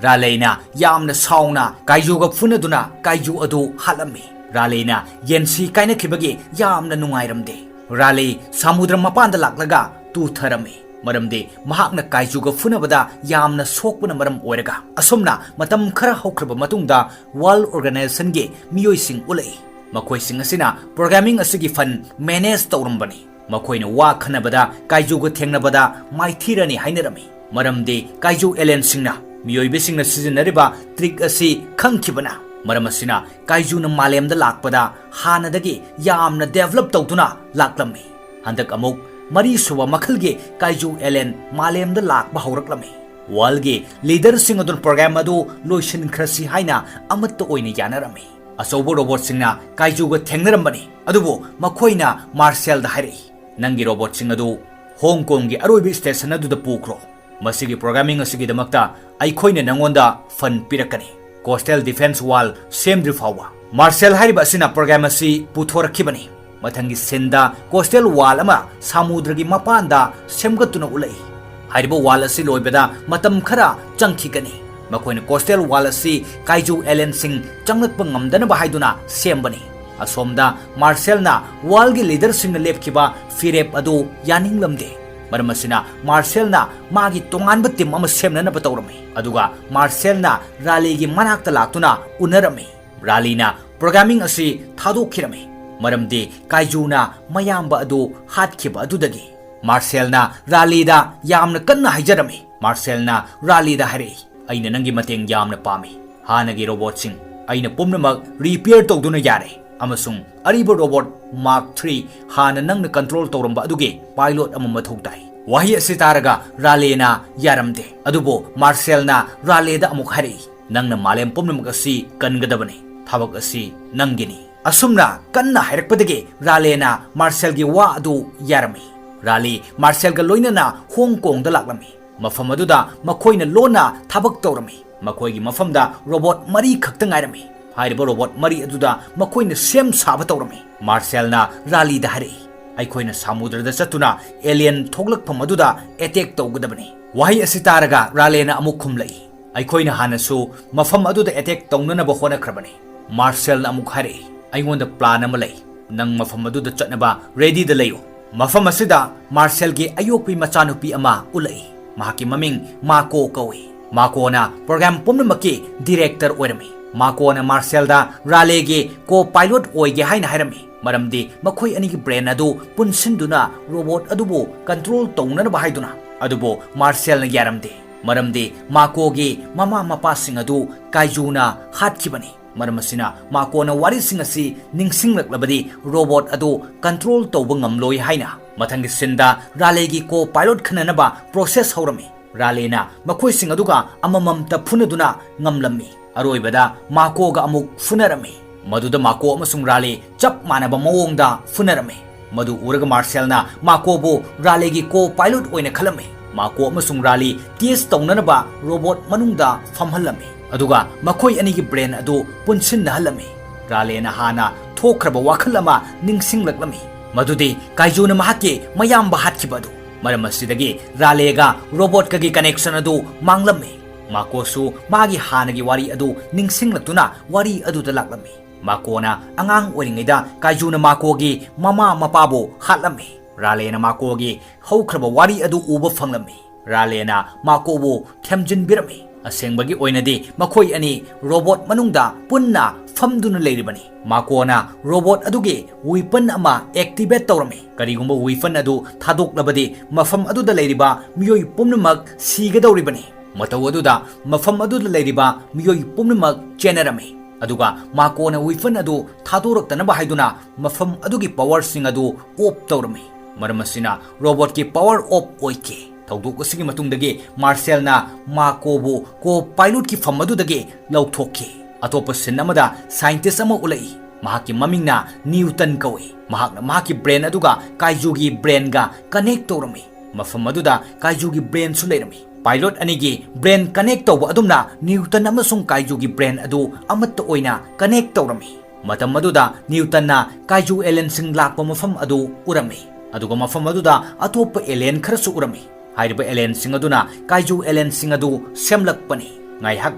ꯔꯥꯂꯩꯅ ꯌꯥꯝꯅ ꯁꯥꯎꯅ ꯀꯥꯏꯖꯨꯒ ꯐꯨꯅꯗꯨꯅ ꯀꯥꯏꯖꯨ ꯑꯗꯨ ꯍꯥꯠꯂꯝꯃꯤ꯫ ꯔꯥꯂꯩꯅ ꯌꯦꯟꯁꯤ ꯀꯥꯏꯅꯈꯤꯕꯒꯤ ꯌꯥꯝꯅ ꯅꯨꯡꯉꯥꯏꯔꯝꯗꯦ꯫ ꯔꯥꯂꯩ ꯁꯃꯨꯗ꯭ꯔ ꯃꯄꯥꯟꯗ ꯂꯥꯛꯂꯒ ꯇꯨꯊꯔꯝꯃꯤ, ꯃꯔꯝꯗꯤ ꯃꯍꯥꯛꯅ ꯀꯥꯏꯖꯨꯒ ꯐꯨꯅꯕꯗ ꯌꯥꯝꯅ ꯁꯣꯛꯄꯅ ꯃꯔꯝ ꯑꯣꯏꯔꯒ꯫ ꯑꯁꯨꯝꯅ ꯃꯇꯝ ꯈꯔ ꯍꯧꯈ꯭ꯔꯕ ꯃꯇꯨꯡꯗ World Organizationꯒꯤ ꯃꯤꯑꯣꯏꯁꯤꯡ ꯎꯠꯂꯛꯏ꯫ ꯃꯈꯣꯏꯁꯤꯡ ꯑꯁꯤꯅ programming ꯑꯁꯤꯒꯤ fund manage ꯇꯧꯔꯝꯕꯅꯤ꯫ ꯃꯈꯣꯏꯅ ꯋꯥ ꯈꯟꯅꯕꯗ ꯀꯥꯏꯖꯨꯒ ꯊꯦꯡꯅꯕꯗ ꯃꯥꯏꯊꯤꯔꯅꯤ ꯍꯥꯏꯅꯔꯝꯃꯤ, ꯃꯔꯝꯗꯤ ꯀꯥꯏꯖꯨ alienꯁꯤꯡꯅ ꯃꯤꯑꯣꯏꯕꯁꯤꯡꯅ ꯁꯤꯖꯤꯟꯅꯔꯤꯕ trick ꯑꯁꯤ ꯈꯪꯈꯤꯕꯅ꯫ ꯃꯔꯝ ꯑꯁꯤꯅ ꯀꯥꯏꯖꯨꯅ ꯃꯥꯂꯦꯝꯗ ꯂꯥꯛꯄꯗ ꯍꯥꯟꯅꯗꯒꯤ ꯌꯥꯝꯅ develop ꯇꯧꯗꯨꯅ ꯂꯥꯛꯂꯝꯃꯤ꯫ ꯍꯟꯗꯛ ꯑꯃꯨꯛ ꯃꯔꯤꯁꯨꯕ ꯃꯈꯜꯒꯤ ꯀꯥꯏꯖꯨ alien ꯃꯥꯂꯦꯝꯗ ꯂꯥꯛꯄ ꯍꯧꯔꯛꯂꯝꯃꯤ꯫ Worldꯒꯤ leaderꯁꯤꯡ ꯑꯗꯨꯅ program ꯑꯗꯨ ꯂꯣꯏꯁꯤꯟꯈ꯭ꯔꯁꯤ ꯍꯥꯏꯅ ꯑꯃꯠꯇ ꯑꯣꯏꯅ ꯌꯥꯅꯔꯝꯃꯤ꯫ ꯑꯆꯧꯕ robotꯁꯤꯡꯅ ꯀꯥꯏꯖꯨꯒ ꯊꯦꯡꯅꯔꯝꯕꯅꯤ, ꯑꯗꯨꯕꯨ ꯃꯈꯣꯏꯅ ꯃꯥꯔꯁꯦꯜꯗ ꯍꯥꯏꯔꯛꯏ, "ꯅꯪꯒꯤ robotꯁꯤꯡ ꯑꯗꯨ ꯍꯣꯡ ꯀꯣꯡꯒꯤ ꯑꯔꯣꯏꯕ station ꯑꯗꯨꯗ ꯄꯨꯈ꯭ꯔꯣ꯫ ꯃꯁꯤꯒꯤ programming ꯑꯁꯤꯒꯤꯗꯃꯛꯇ ꯑꯩꯈꯣꯏꯅ ꯅꯪꯉꯣꯟꯗ fund ꯄꯤꯔꯛꯀꯅꯤ, coastal defense wall ꯁꯦꯝꯗ꯭ꯔꯤ ꯐꯥꯎꯕ꯫" ꯃꯥꯔꯁꯦꯜ ꯍꯥꯏꯔꯤꯕ ꯑꯁꯤꯅ program ꯑꯁꯤ ꯄꯨꯊꯣꯔꯛꯈꯤꯕꯅꯤ꯫ ꯃꯊꯪꯒꯤ sceneꯗ coastal wall ꯑꯃ ꯁꯃꯨꯗ꯭ꯔꯒꯤ ꯃꯄꯥꯟꯗ ꯁꯦꯝꯒꯠꯇꯨꯅ ꯎꯠꯂꯛꯏ꯫ ꯍꯥꯏꯔꯤꯕ wall ꯑꯁꯤ ꯂꯣꯏꯕꯗ ꯃꯇꯝ ꯈꯔ ꯆꯪꯈꯤꯒꯅꯤ꯫ ꯃꯈꯣꯏꯅ coastal wall ꯑꯁꯤ ꯀꯥꯏꯖꯨ alienꯁꯤꯡ ꯆꯪꯂꯛꯄ ꯉꯝꯗꯅꯕ ꯍꯥꯏꯗꯨꯅ ꯁꯦꯝꯕꯅꯤ꯫ ꯑꯁꯣꯝꯗ ꯃꯥꯔꯁꯦꯜꯅ Worldꯒꯤ leaderꯁꯤꯡꯅ ꯂꯦꯞꯈꯤꯕ ꯐꯤꯔꯦꯞ ꯑꯗꯨ ꯌꯥꯅꯤꯡꯂꯝꯗꯦ꯫ ꯃꯔꯝ ꯑꯁꯤꯅ ꯃꯥꯔꯁꯦꯜꯅ ꯃꯥꯒꯤ ꯇꯣꯉꯥꯟꯕ team ꯑꯃ ꯁꯦꯝꯅꯅꯕ ꯇꯧꯔꯝꯃꯤ꯫ ꯑꯗꯨꯒ ꯃꯥꯔꯁꯦꯜꯅ ꯔꯥꯂꯤꯒꯤ ꯃꯅꯥꯛꯇ ꯂꯥꯛꯇꯨꯅ ꯎꯅꯔꯝꯃꯤ꯫ ꯔꯥꯂꯤꯅ programming ꯑꯁꯤ ꯊꯥꯗꯣꯛꯈꯤꯔꯝꯃꯤ, ꯃꯔꯝꯗꯤ ꯀꯥꯏꯖꯨꯅ ꯃꯌꯥꯝꯕ ꯑꯗꯨ ꯍꯥꯠꯈꯤꯕ ꯑꯗꯨꯗꯒꯤ꯫ ꯃꯥꯔꯁꯦꯜꯅ ꯔꯥꯂꯤꯗ ꯌꯥꯝꯅ ꯀꯟꯅ ꯍꯥꯏꯖꯔꯝꯃꯤ꯫ ꯃꯥꯔꯁꯦꯜꯅ ꯔꯥꯂꯤꯗ ꯍꯥꯏꯔꯛꯏ, "ꯑꯩꯅ ꯅꯪꯒꯤ ꯃꯇꯦꯡ ꯌꯥꯝꯅ ꯄꯥꯝꯃꯤ꯫ ꯍꯥꯟꯅꯒꯤ robotꯁꯤꯡ ꯑꯩꯅ ꯄꯨꯝꯅꯃꯛ repair ꯇꯧꯗꯨꯅ ꯌꯥꯔꯦ, ꯑꯃꯁꯨꯡ ꯑꯔꯤꯕ robot Mark three ꯍꯥꯟꯅ ꯅꯪꯅ control ꯇꯧꯔꯝꯕ ꯑꯗꯨꯒꯤ pilot ꯑꯃ ꯃꯊꯧ ꯇꯥꯏ꯫ ꯋꯥꯍꯩ ꯑꯁꯤ ꯇꯥꯔꯒ ꯔꯥꯂꯦꯅ ꯌꯥꯔꯝꯗꯦ꯫ ꯑꯗꯨꯕꯨ ꯃꯥꯔꯁꯦꯜꯅ ꯔꯥꯂꯦꯗ ꯑꯃꯨꯛ ꯍꯥꯏꯔꯛꯏ, "ꯅꯪꯅ ꯃꯥꯂꯦꯝ ꯄꯨꯝꯅꯃꯛ ꯑꯁꯤ ꯀꯟꯒꯗꯕꯅꯤ꯫ ꯊꯕꯛ ꯑꯁꯤ ꯅꯪꯒꯤꯅꯤ꯫" ꯑꯁꯨꯝꯅ ꯀꯟꯅ ꯍꯥꯏꯔꯛꯄꯗꯒꯤ ꯔꯥꯂꯦꯅ ꯃꯥꯔꯁꯦꯜꯒꯤ ꯋꯥ ꯑꯗꯨ ꯌꯥꯔꯝꯃꯤ꯫ ꯔꯥꯂꯦ ꯃꯥꯔꯁꯦꯜꯒ ꯂꯣꯏꯅꯅ ꯍꯣꯡ ꯀꯣꯡꯗ ꯂꯥꯛꯂꯝꯃꯤ꯫ ꯃꯐꯝ ꯑꯗꯨꯗ ꯃꯈꯣꯏꯅ ꯂꯣꯟꯅ ꯊꯕꯛ ꯇꯧꯔꯝꯃꯤ꯫ ꯃꯈꯣꯏꯒꯤ ꯃꯐꯝꯗ ꯔꯣꯕꯣꯠ ꯃꯔꯤ ꯈꯛꯇ ꯉꯥꯏꯔꯝꯃꯤ꯫ ꯍꯥꯏꯔꯤꯕ ꯔꯣꯕꯣꯠ ꯃꯔꯤ ꯑꯗꯨꯗ ꯃꯈꯣꯏꯅ ꯁꯦꯝ ꯁꯥꯕ ꯇꯧꯔꯝꯃꯤ꯫ ꯃꯥꯔꯁꯦꯜꯅ ꯔꯥꯂꯤꯗ ꯍꯥꯏꯔꯛꯏ, "ꯑꯩꯈꯣꯏꯅ ꯁꯃꯨꯗ꯭ꯔꯗ ꯆꯠꯇꯨꯅ ꯑꯦꯂꯤꯌꯟ ꯊꯣꯛꯂꯛꯐꯝ ꯑꯗꯨꯗ ꯑꯦꯇꯦꯛ ꯇꯧꯒꯗꯕꯅꯤ꯫" ꯋꯥꯍꯩ ꯑꯁꯤ ꯇꯥꯔꯒ ꯔꯥꯂꯦꯅ ꯑꯃꯨꯛ ꯈꯨꯝꯂꯛꯏ, "ꯑꯩꯈꯣꯏꯅ ꯍꯥꯟꯅꯁꯨ ꯃꯐꯝ ꯑꯗꯨꯗ ꯑꯦꯇꯦꯛ ꯇꯧꯅꯅꯕ ꯍꯣꯠꯅꯈ꯭ꯔꯕꯅꯤ꯫" ꯃꯥꯔꯁꯦꯜꯅ ꯑꯃꯨꯛ ꯍꯥꯏꯔꯛꯏ, "ꯑꯩꯉꯣꯟꯗ ꯄ꯭ꯂꯥꯟ ꯑꯃ ꯂꯩ꯫ ꯅꯪ ꯃꯐꯝ ꯑꯗꯨꯗ ꯆꯠꯅꯕ ꯔꯦꯗꯤꯗ ꯂꯩꯌꯨ꯫" ꯃꯐꯝ ꯑꯁꯤꯗ ꯃꯥꯔꯁꯦꯜꯒꯤ ꯑꯌꯣꯛꯄꯤ ꯃꯆꯥꯅꯨꯄꯤ ꯑꯃ ꯎꯠꯂꯛꯏ꯫ ꯃꯍꯥꯛꯀꯤ ꯃꯃꯤꯡ ꯃꯥꯀꯣ ꯀꯧꯏ꯫ ꯃꯥꯀꯣꯅ ꯄ꯭ꯔꯣꯒ꯭ꯔꯥꯝ ꯄꯨꯝꯅꯃꯛꯀꯤ ꯗꯤꯔꯦꯛꯇꯔ ꯑꯣꯏꯔꯝꯃꯤ꯫ ꯃꯥꯀꯣꯅ ꯃꯥꯔꯁꯦꯜꯗ ꯔꯥꯂꯦꯒꯤ ꯀꯣ ꯄꯥꯏꯂꯣꯠ ꯑꯣꯏꯒꯦ ꯍꯥꯏꯅ ꯍꯥꯏꯔꯝꯃꯤ, ꯃꯔꯝꯗꯤ ꯃꯈꯣꯏ ꯑꯅꯤꯒꯤ ꯕ꯭ꯔꯦꯟ ꯑꯗꯨ ꯄꯨꯟꯁꯤꯟꯗꯨꯅ ꯔꯣꯕꯣꯠ ꯑꯗꯨꯕꯨ ꯀꯟꯇ꯭ꯔꯣꯜ ꯇꯧꯅꯅꯕ ꯍꯥꯏꯗꯨꯅ꯫ ꯑꯗꯨꯕꯨ ꯃꯥꯔꯁꯦꯜꯅ ꯌꯥꯔꯝꯗꯦ, ꯃꯔꯝꯗꯤ ꯃꯥꯀꯣꯒꯤ ꯃꯃꯥ ꯃꯄꯥꯁꯤꯡ ꯑꯗꯨ ꯀꯥꯏꯖꯨꯅ ꯍꯥꯠꯈꯤꯕꯅꯤ꯫ ꯃꯔꯝ ꯑꯁꯤꯅ ꯃꯥꯀꯣꯅ ꯋꯥꯔꯤꯁꯤꯡ ꯑꯁꯤ ꯅꯤꯡꯁꯤꯡꯂꯛꯂꯕꯗꯤ ꯔꯣꯕꯣꯠ ꯑꯗꯨ ꯀꯟꯇ꯭ꯔꯣꯜ ꯇꯧꯕ ꯉꯝꯂꯣꯏ ꯍꯥꯏꯅ ꯃꯊꯪꯒꯤ ꯁꯤꯟꯗ ꯔꯥꯂꯦꯒꯤ ꯀꯣ ꯄꯥꯏꯂꯣꯠ ꯈꯟꯅꯅꯕ ꯄ꯭ꯔꯣꯁꯦꯁ ꯍꯧꯔꯝꯃꯤ꯫ ꯔꯥꯂꯦꯅ ꯃꯈꯣꯏꯁꯤꯡ ꯑꯗꯨꯒ ꯑꯃꯃꯝꯇ ꯐꯨꯅꯗꯨꯅ ꯉꯝꯂꯝꯃꯤ꯫ ꯑꯔꯣꯏꯕꯗ ꯃꯥꯀꯣꯒ ꯑꯃꯨꯛ ꯐꯨꯅꯔꯝꯃꯤ꯫ ꯃꯗꯨꯗ ꯃꯥꯀꯣ ꯑꯃꯁꯨꯡ ꯔꯥꯂꯦ ꯆꯞ ꯃꯥꯟꯅꯕ ꯃꯑꯣꯡꯗ ꯐꯨꯅꯔꯝꯃꯤ꯫ ꯃꯗꯨ ꯎꯔꯒ ꯃꯥꯔꯁꯦꯜꯅ ꯃꯥꯀꯣꯕꯨ ꯔꯥꯂꯦꯒꯤ ꯀꯣ ꯄꯥꯏꯂꯣꯠ ꯑꯣꯏꯅ ꯈꯜꯂꯝꯃꯤ꯫ ꯃꯥꯀꯣ ꯑꯃꯁꯨꯡ ꯔꯥꯂꯦ ꯇꯦꯁ ꯇꯧꯅꯅꯕ ꯔꯣꯕꯣꯠ ꯃꯅꯨꯡꯗ ꯐꯝꯍꯜꯂꯝꯃꯤ, ꯑꯗꯨꯒ ꯃꯈꯣꯏ ꯑꯅꯤꯒꯤ ꯕ꯭ꯔꯦꯟ ꯑꯗꯨ ꯄꯨꯟꯁꯤꯟꯅꯍꯜꯂꯝꯃꯤ꯫ ꯔꯥꯂꯦꯅ ꯍꯥꯟꯅ ꯊꯣꯛꯈ꯭ꯔꯕ ꯋꯥꯈꯜ ꯑꯃ ꯅꯤꯡꯁꯤꯡꯂꯛꯂꯝꯃꯤ, ꯃꯗꯨꯗꯤ ꯀꯥꯏꯖꯨꯅ ꯃꯍꯥꯛꯀꯤ ꯃꯌꯥꯝꯕ ꯍꯥꯠꯈꯤꯕ ꯑꯗꯨ꯫ ꯃꯔꯝ ꯑꯁꯤꯗꯒꯤ ꯔꯥꯂꯦꯒ ꯔꯣꯕꯣꯠꯀꯒꯤ ꯀꯅꯦꯛꯁꯟ ꯑꯗꯨ ꯃꯥꯡꯂꯝꯃꯤ꯫ ꯃꯥꯀꯣꯁꯨ ꯃꯥꯒꯤ ꯍꯥꯟꯅꯒꯤ ꯋꯥꯔꯤ ꯑꯗꯨ ꯅꯤꯡꯁꯤꯡꯂꯛꯇꯨꯅ ꯋꯥꯔꯤ ꯑꯗꯨꯗ ꯂꯥꯛꯂꯝꯃꯤ꯫ ꯃꯥꯀꯣꯅ ꯑꯉꯥꯡ ꯑꯣꯏꯔꯤꯉꯩꯗ ꯀꯥꯏꯖꯨꯅ ꯃꯥꯀꯣꯒꯤ ꯃꯃꯥ ꯃꯄꯥꯕꯨ ꯍꯥꯠꯂꯝꯃꯤ꯫ ꯔꯥꯂꯦꯅ ꯃꯥꯀꯣꯒꯤ ꯍꯧꯈ꯭ꯔꯕ ꯋꯥꯔꯤ ꯑꯗꯨ ꯎꯕ ꯐꯪꯂꯝꯃꯤ꯫ ꯔꯥꯂꯦꯅ ꯃꯥꯀꯣꯕꯨ ꯊꯦꯝꯖꯤꯟꯕꯤꯔꯝꯃꯤ꯫ ꯑꯁꯦꯡꯕꯒꯤ ꯑꯣꯏꯅꯗꯤ ꯃꯈꯣꯏ ꯑꯅꯤ ꯔꯣꯕꯣꯠ ꯃꯅꯨꯡꯗ ꯄꯨꯟꯅ ꯐꯝꯗꯨꯅ ꯂꯩꯔꯤꯕꯅꯤ꯫ ꯃꯥꯀꯣꯅ ꯔꯣꯕꯣꯠ ꯑꯗꯨꯒꯤ ꯋꯤꯄꯟ ꯑꯃ ꯑꯦꯛꯇꯤꯚꯦꯠ ꯇꯧꯔꯝꯃꯤ꯫ ꯀꯔꯤꯒꯨꯝꯕ ꯋꯤꯄꯟ ꯑꯗꯨ ꯊꯥꯗꯣꯛꯂꯕꯗꯤ ꯃꯐꯝ ꯑꯗꯨꯗ ꯂꯩꯔꯤꯕ ꯃꯤꯑꯣꯏ ꯄꯨꯝꯅꯃꯛ ꯁꯤꯒꯗꯧꯔꯤꯕꯅꯤ꯫ ꯃꯇꯧ ꯑꯗꯨꯗ ꯃꯐꯝ ꯑꯗꯨꯗ ꯂꯩꯔꯤꯕ ꯃꯤꯑꯣꯏ ꯄꯨꯝꯅꯃꯛ ꯆꯦꯟꯅꯔꯝꯃꯤ꯫ ꯑꯗꯨꯒ ꯃꯥꯀꯣꯅ ꯋꯤꯄꯟ ꯑꯗꯨ ꯊꯥꯗꯣꯔꯛꯇꯅꯕ ꯍꯥꯏꯗꯨꯅ ꯃꯐꯝ ꯑꯗꯨꯒꯤ ꯄꯥꯋꯔꯁꯤꯡ ꯑꯗꯨ ꯑꯣꯐ ꯇꯧꯔꯝꯃꯤ꯫ ꯃꯔꯝ ꯑꯁꯤꯅ ꯔꯣꯕꯣꯠꯀꯤ ꯄꯥꯋꯔ ꯑꯣꯐ ꯑꯣꯏꯈꯤ꯫ ꯊꯧꯗꯣꯛ ꯑꯁꯤꯒꯤ ꯃꯇꯨꯡꯗꯒꯤ ꯃꯥꯔꯁꯦꯜꯅ ꯃꯥꯀꯣꯕꯨ ꯀꯣ ꯄꯥꯏꯂꯣꯠꯀꯤ ꯐꯝ ꯑꯗꯨꯗꯒꯤ ꯂꯧꯊꯣꯛꯈꯤ꯫ ꯑꯇꯣꯞꯄ ꯁꯤꯟ ꯑꯃꯗ ꯁꯥꯏꯟꯇꯤꯁ ꯑꯃ ꯎꯠꯂꯛꯏ꯫ ꯃꯍꯥꯛꯀꯤ ꯃꯃꯤꯡꯅ ꯅ꯭ꯌꯨꯇꯟ ꯀꯧꯏ꯫ ꯃꯍꯥꯛꯅ ꯃꯍꯥꯛꯀꯤ ꯕ꯭ꯔꯦꯟ ꯑꯗꯨꯒ ꯀꯥꯏꯖꯨꯒꯤ ꯕ꯭ꯔꯦꯟꯒ ꯀꯅꯦꯛ ꯇꯧꯔꯝꯃꯤ꯫ ꯃꯐꯝ ꯑꯗꯨꯗ ꯀꯥꯏꯖꯨꯒꯤ ꯕ꯭ꯔꯦꯟꯁꯨ ꯂꯩꯔꯝꯃꯤ꯫ ꯄꯥꯏꯂꯣꯠ ꯑꯅꯤꯒꯤ ꯕ꯭ꯔꯦꯟ ꯀꯅꯦꯛ ꯇꯧꯕ ꯑꯗꯨꯝꯅ ꯅ꯭ꯌꯨꯇꯟ ꯑꯃꯁꯨꯡ ꯀꯥꯏꯖꯨꯒꯤ ꯕ꯭ꯔꯦꯟ ꯑꯗꯨ ꯑꯃꯠꯇ ꯑꯣꯏꯅ ꯀꯅꯦꯛ ꯇꯧꯔꯝꯃꯤ꯫ ꯃꯇꯝ ꯑꯗꯨꯗ ꯅ꯭ꯌꯨꯇꯟꯅ ꯀꯥꯏꯖꯨ ꯑꯦꯂꯦꯟꯁꯤꯡ ꯂꯥꯛꯄ ꯃꯐꯝ ꯑꯗꯨ ꯎꯔꯝꯃꯤ꯫ ꯑꯗꯨꯒ ꯃꯐꯝ ꯑꯗꯨꯗ ꯑꯇꯣꯞꯄ ꯑꯦꯂꯦꯟ ꯈꯔꯁꯨ ꯎꯔꯝꯃꯤ꯫ ꯍꯥꯏꯔꯤꯕ ꯑꯦꯂꯦꯟꯁꯤꯡ ꯑꯗꯨꯅ ꯀꯥꯏꯖꯨ ꯑꯦꯂꯦꯟꯁꯤꯡ ꯑꯗꯨ ꯁꯦꯝꯂꯛꯄꯅꯤ꯫ ꯉꯥꯏꯍꯥꯛ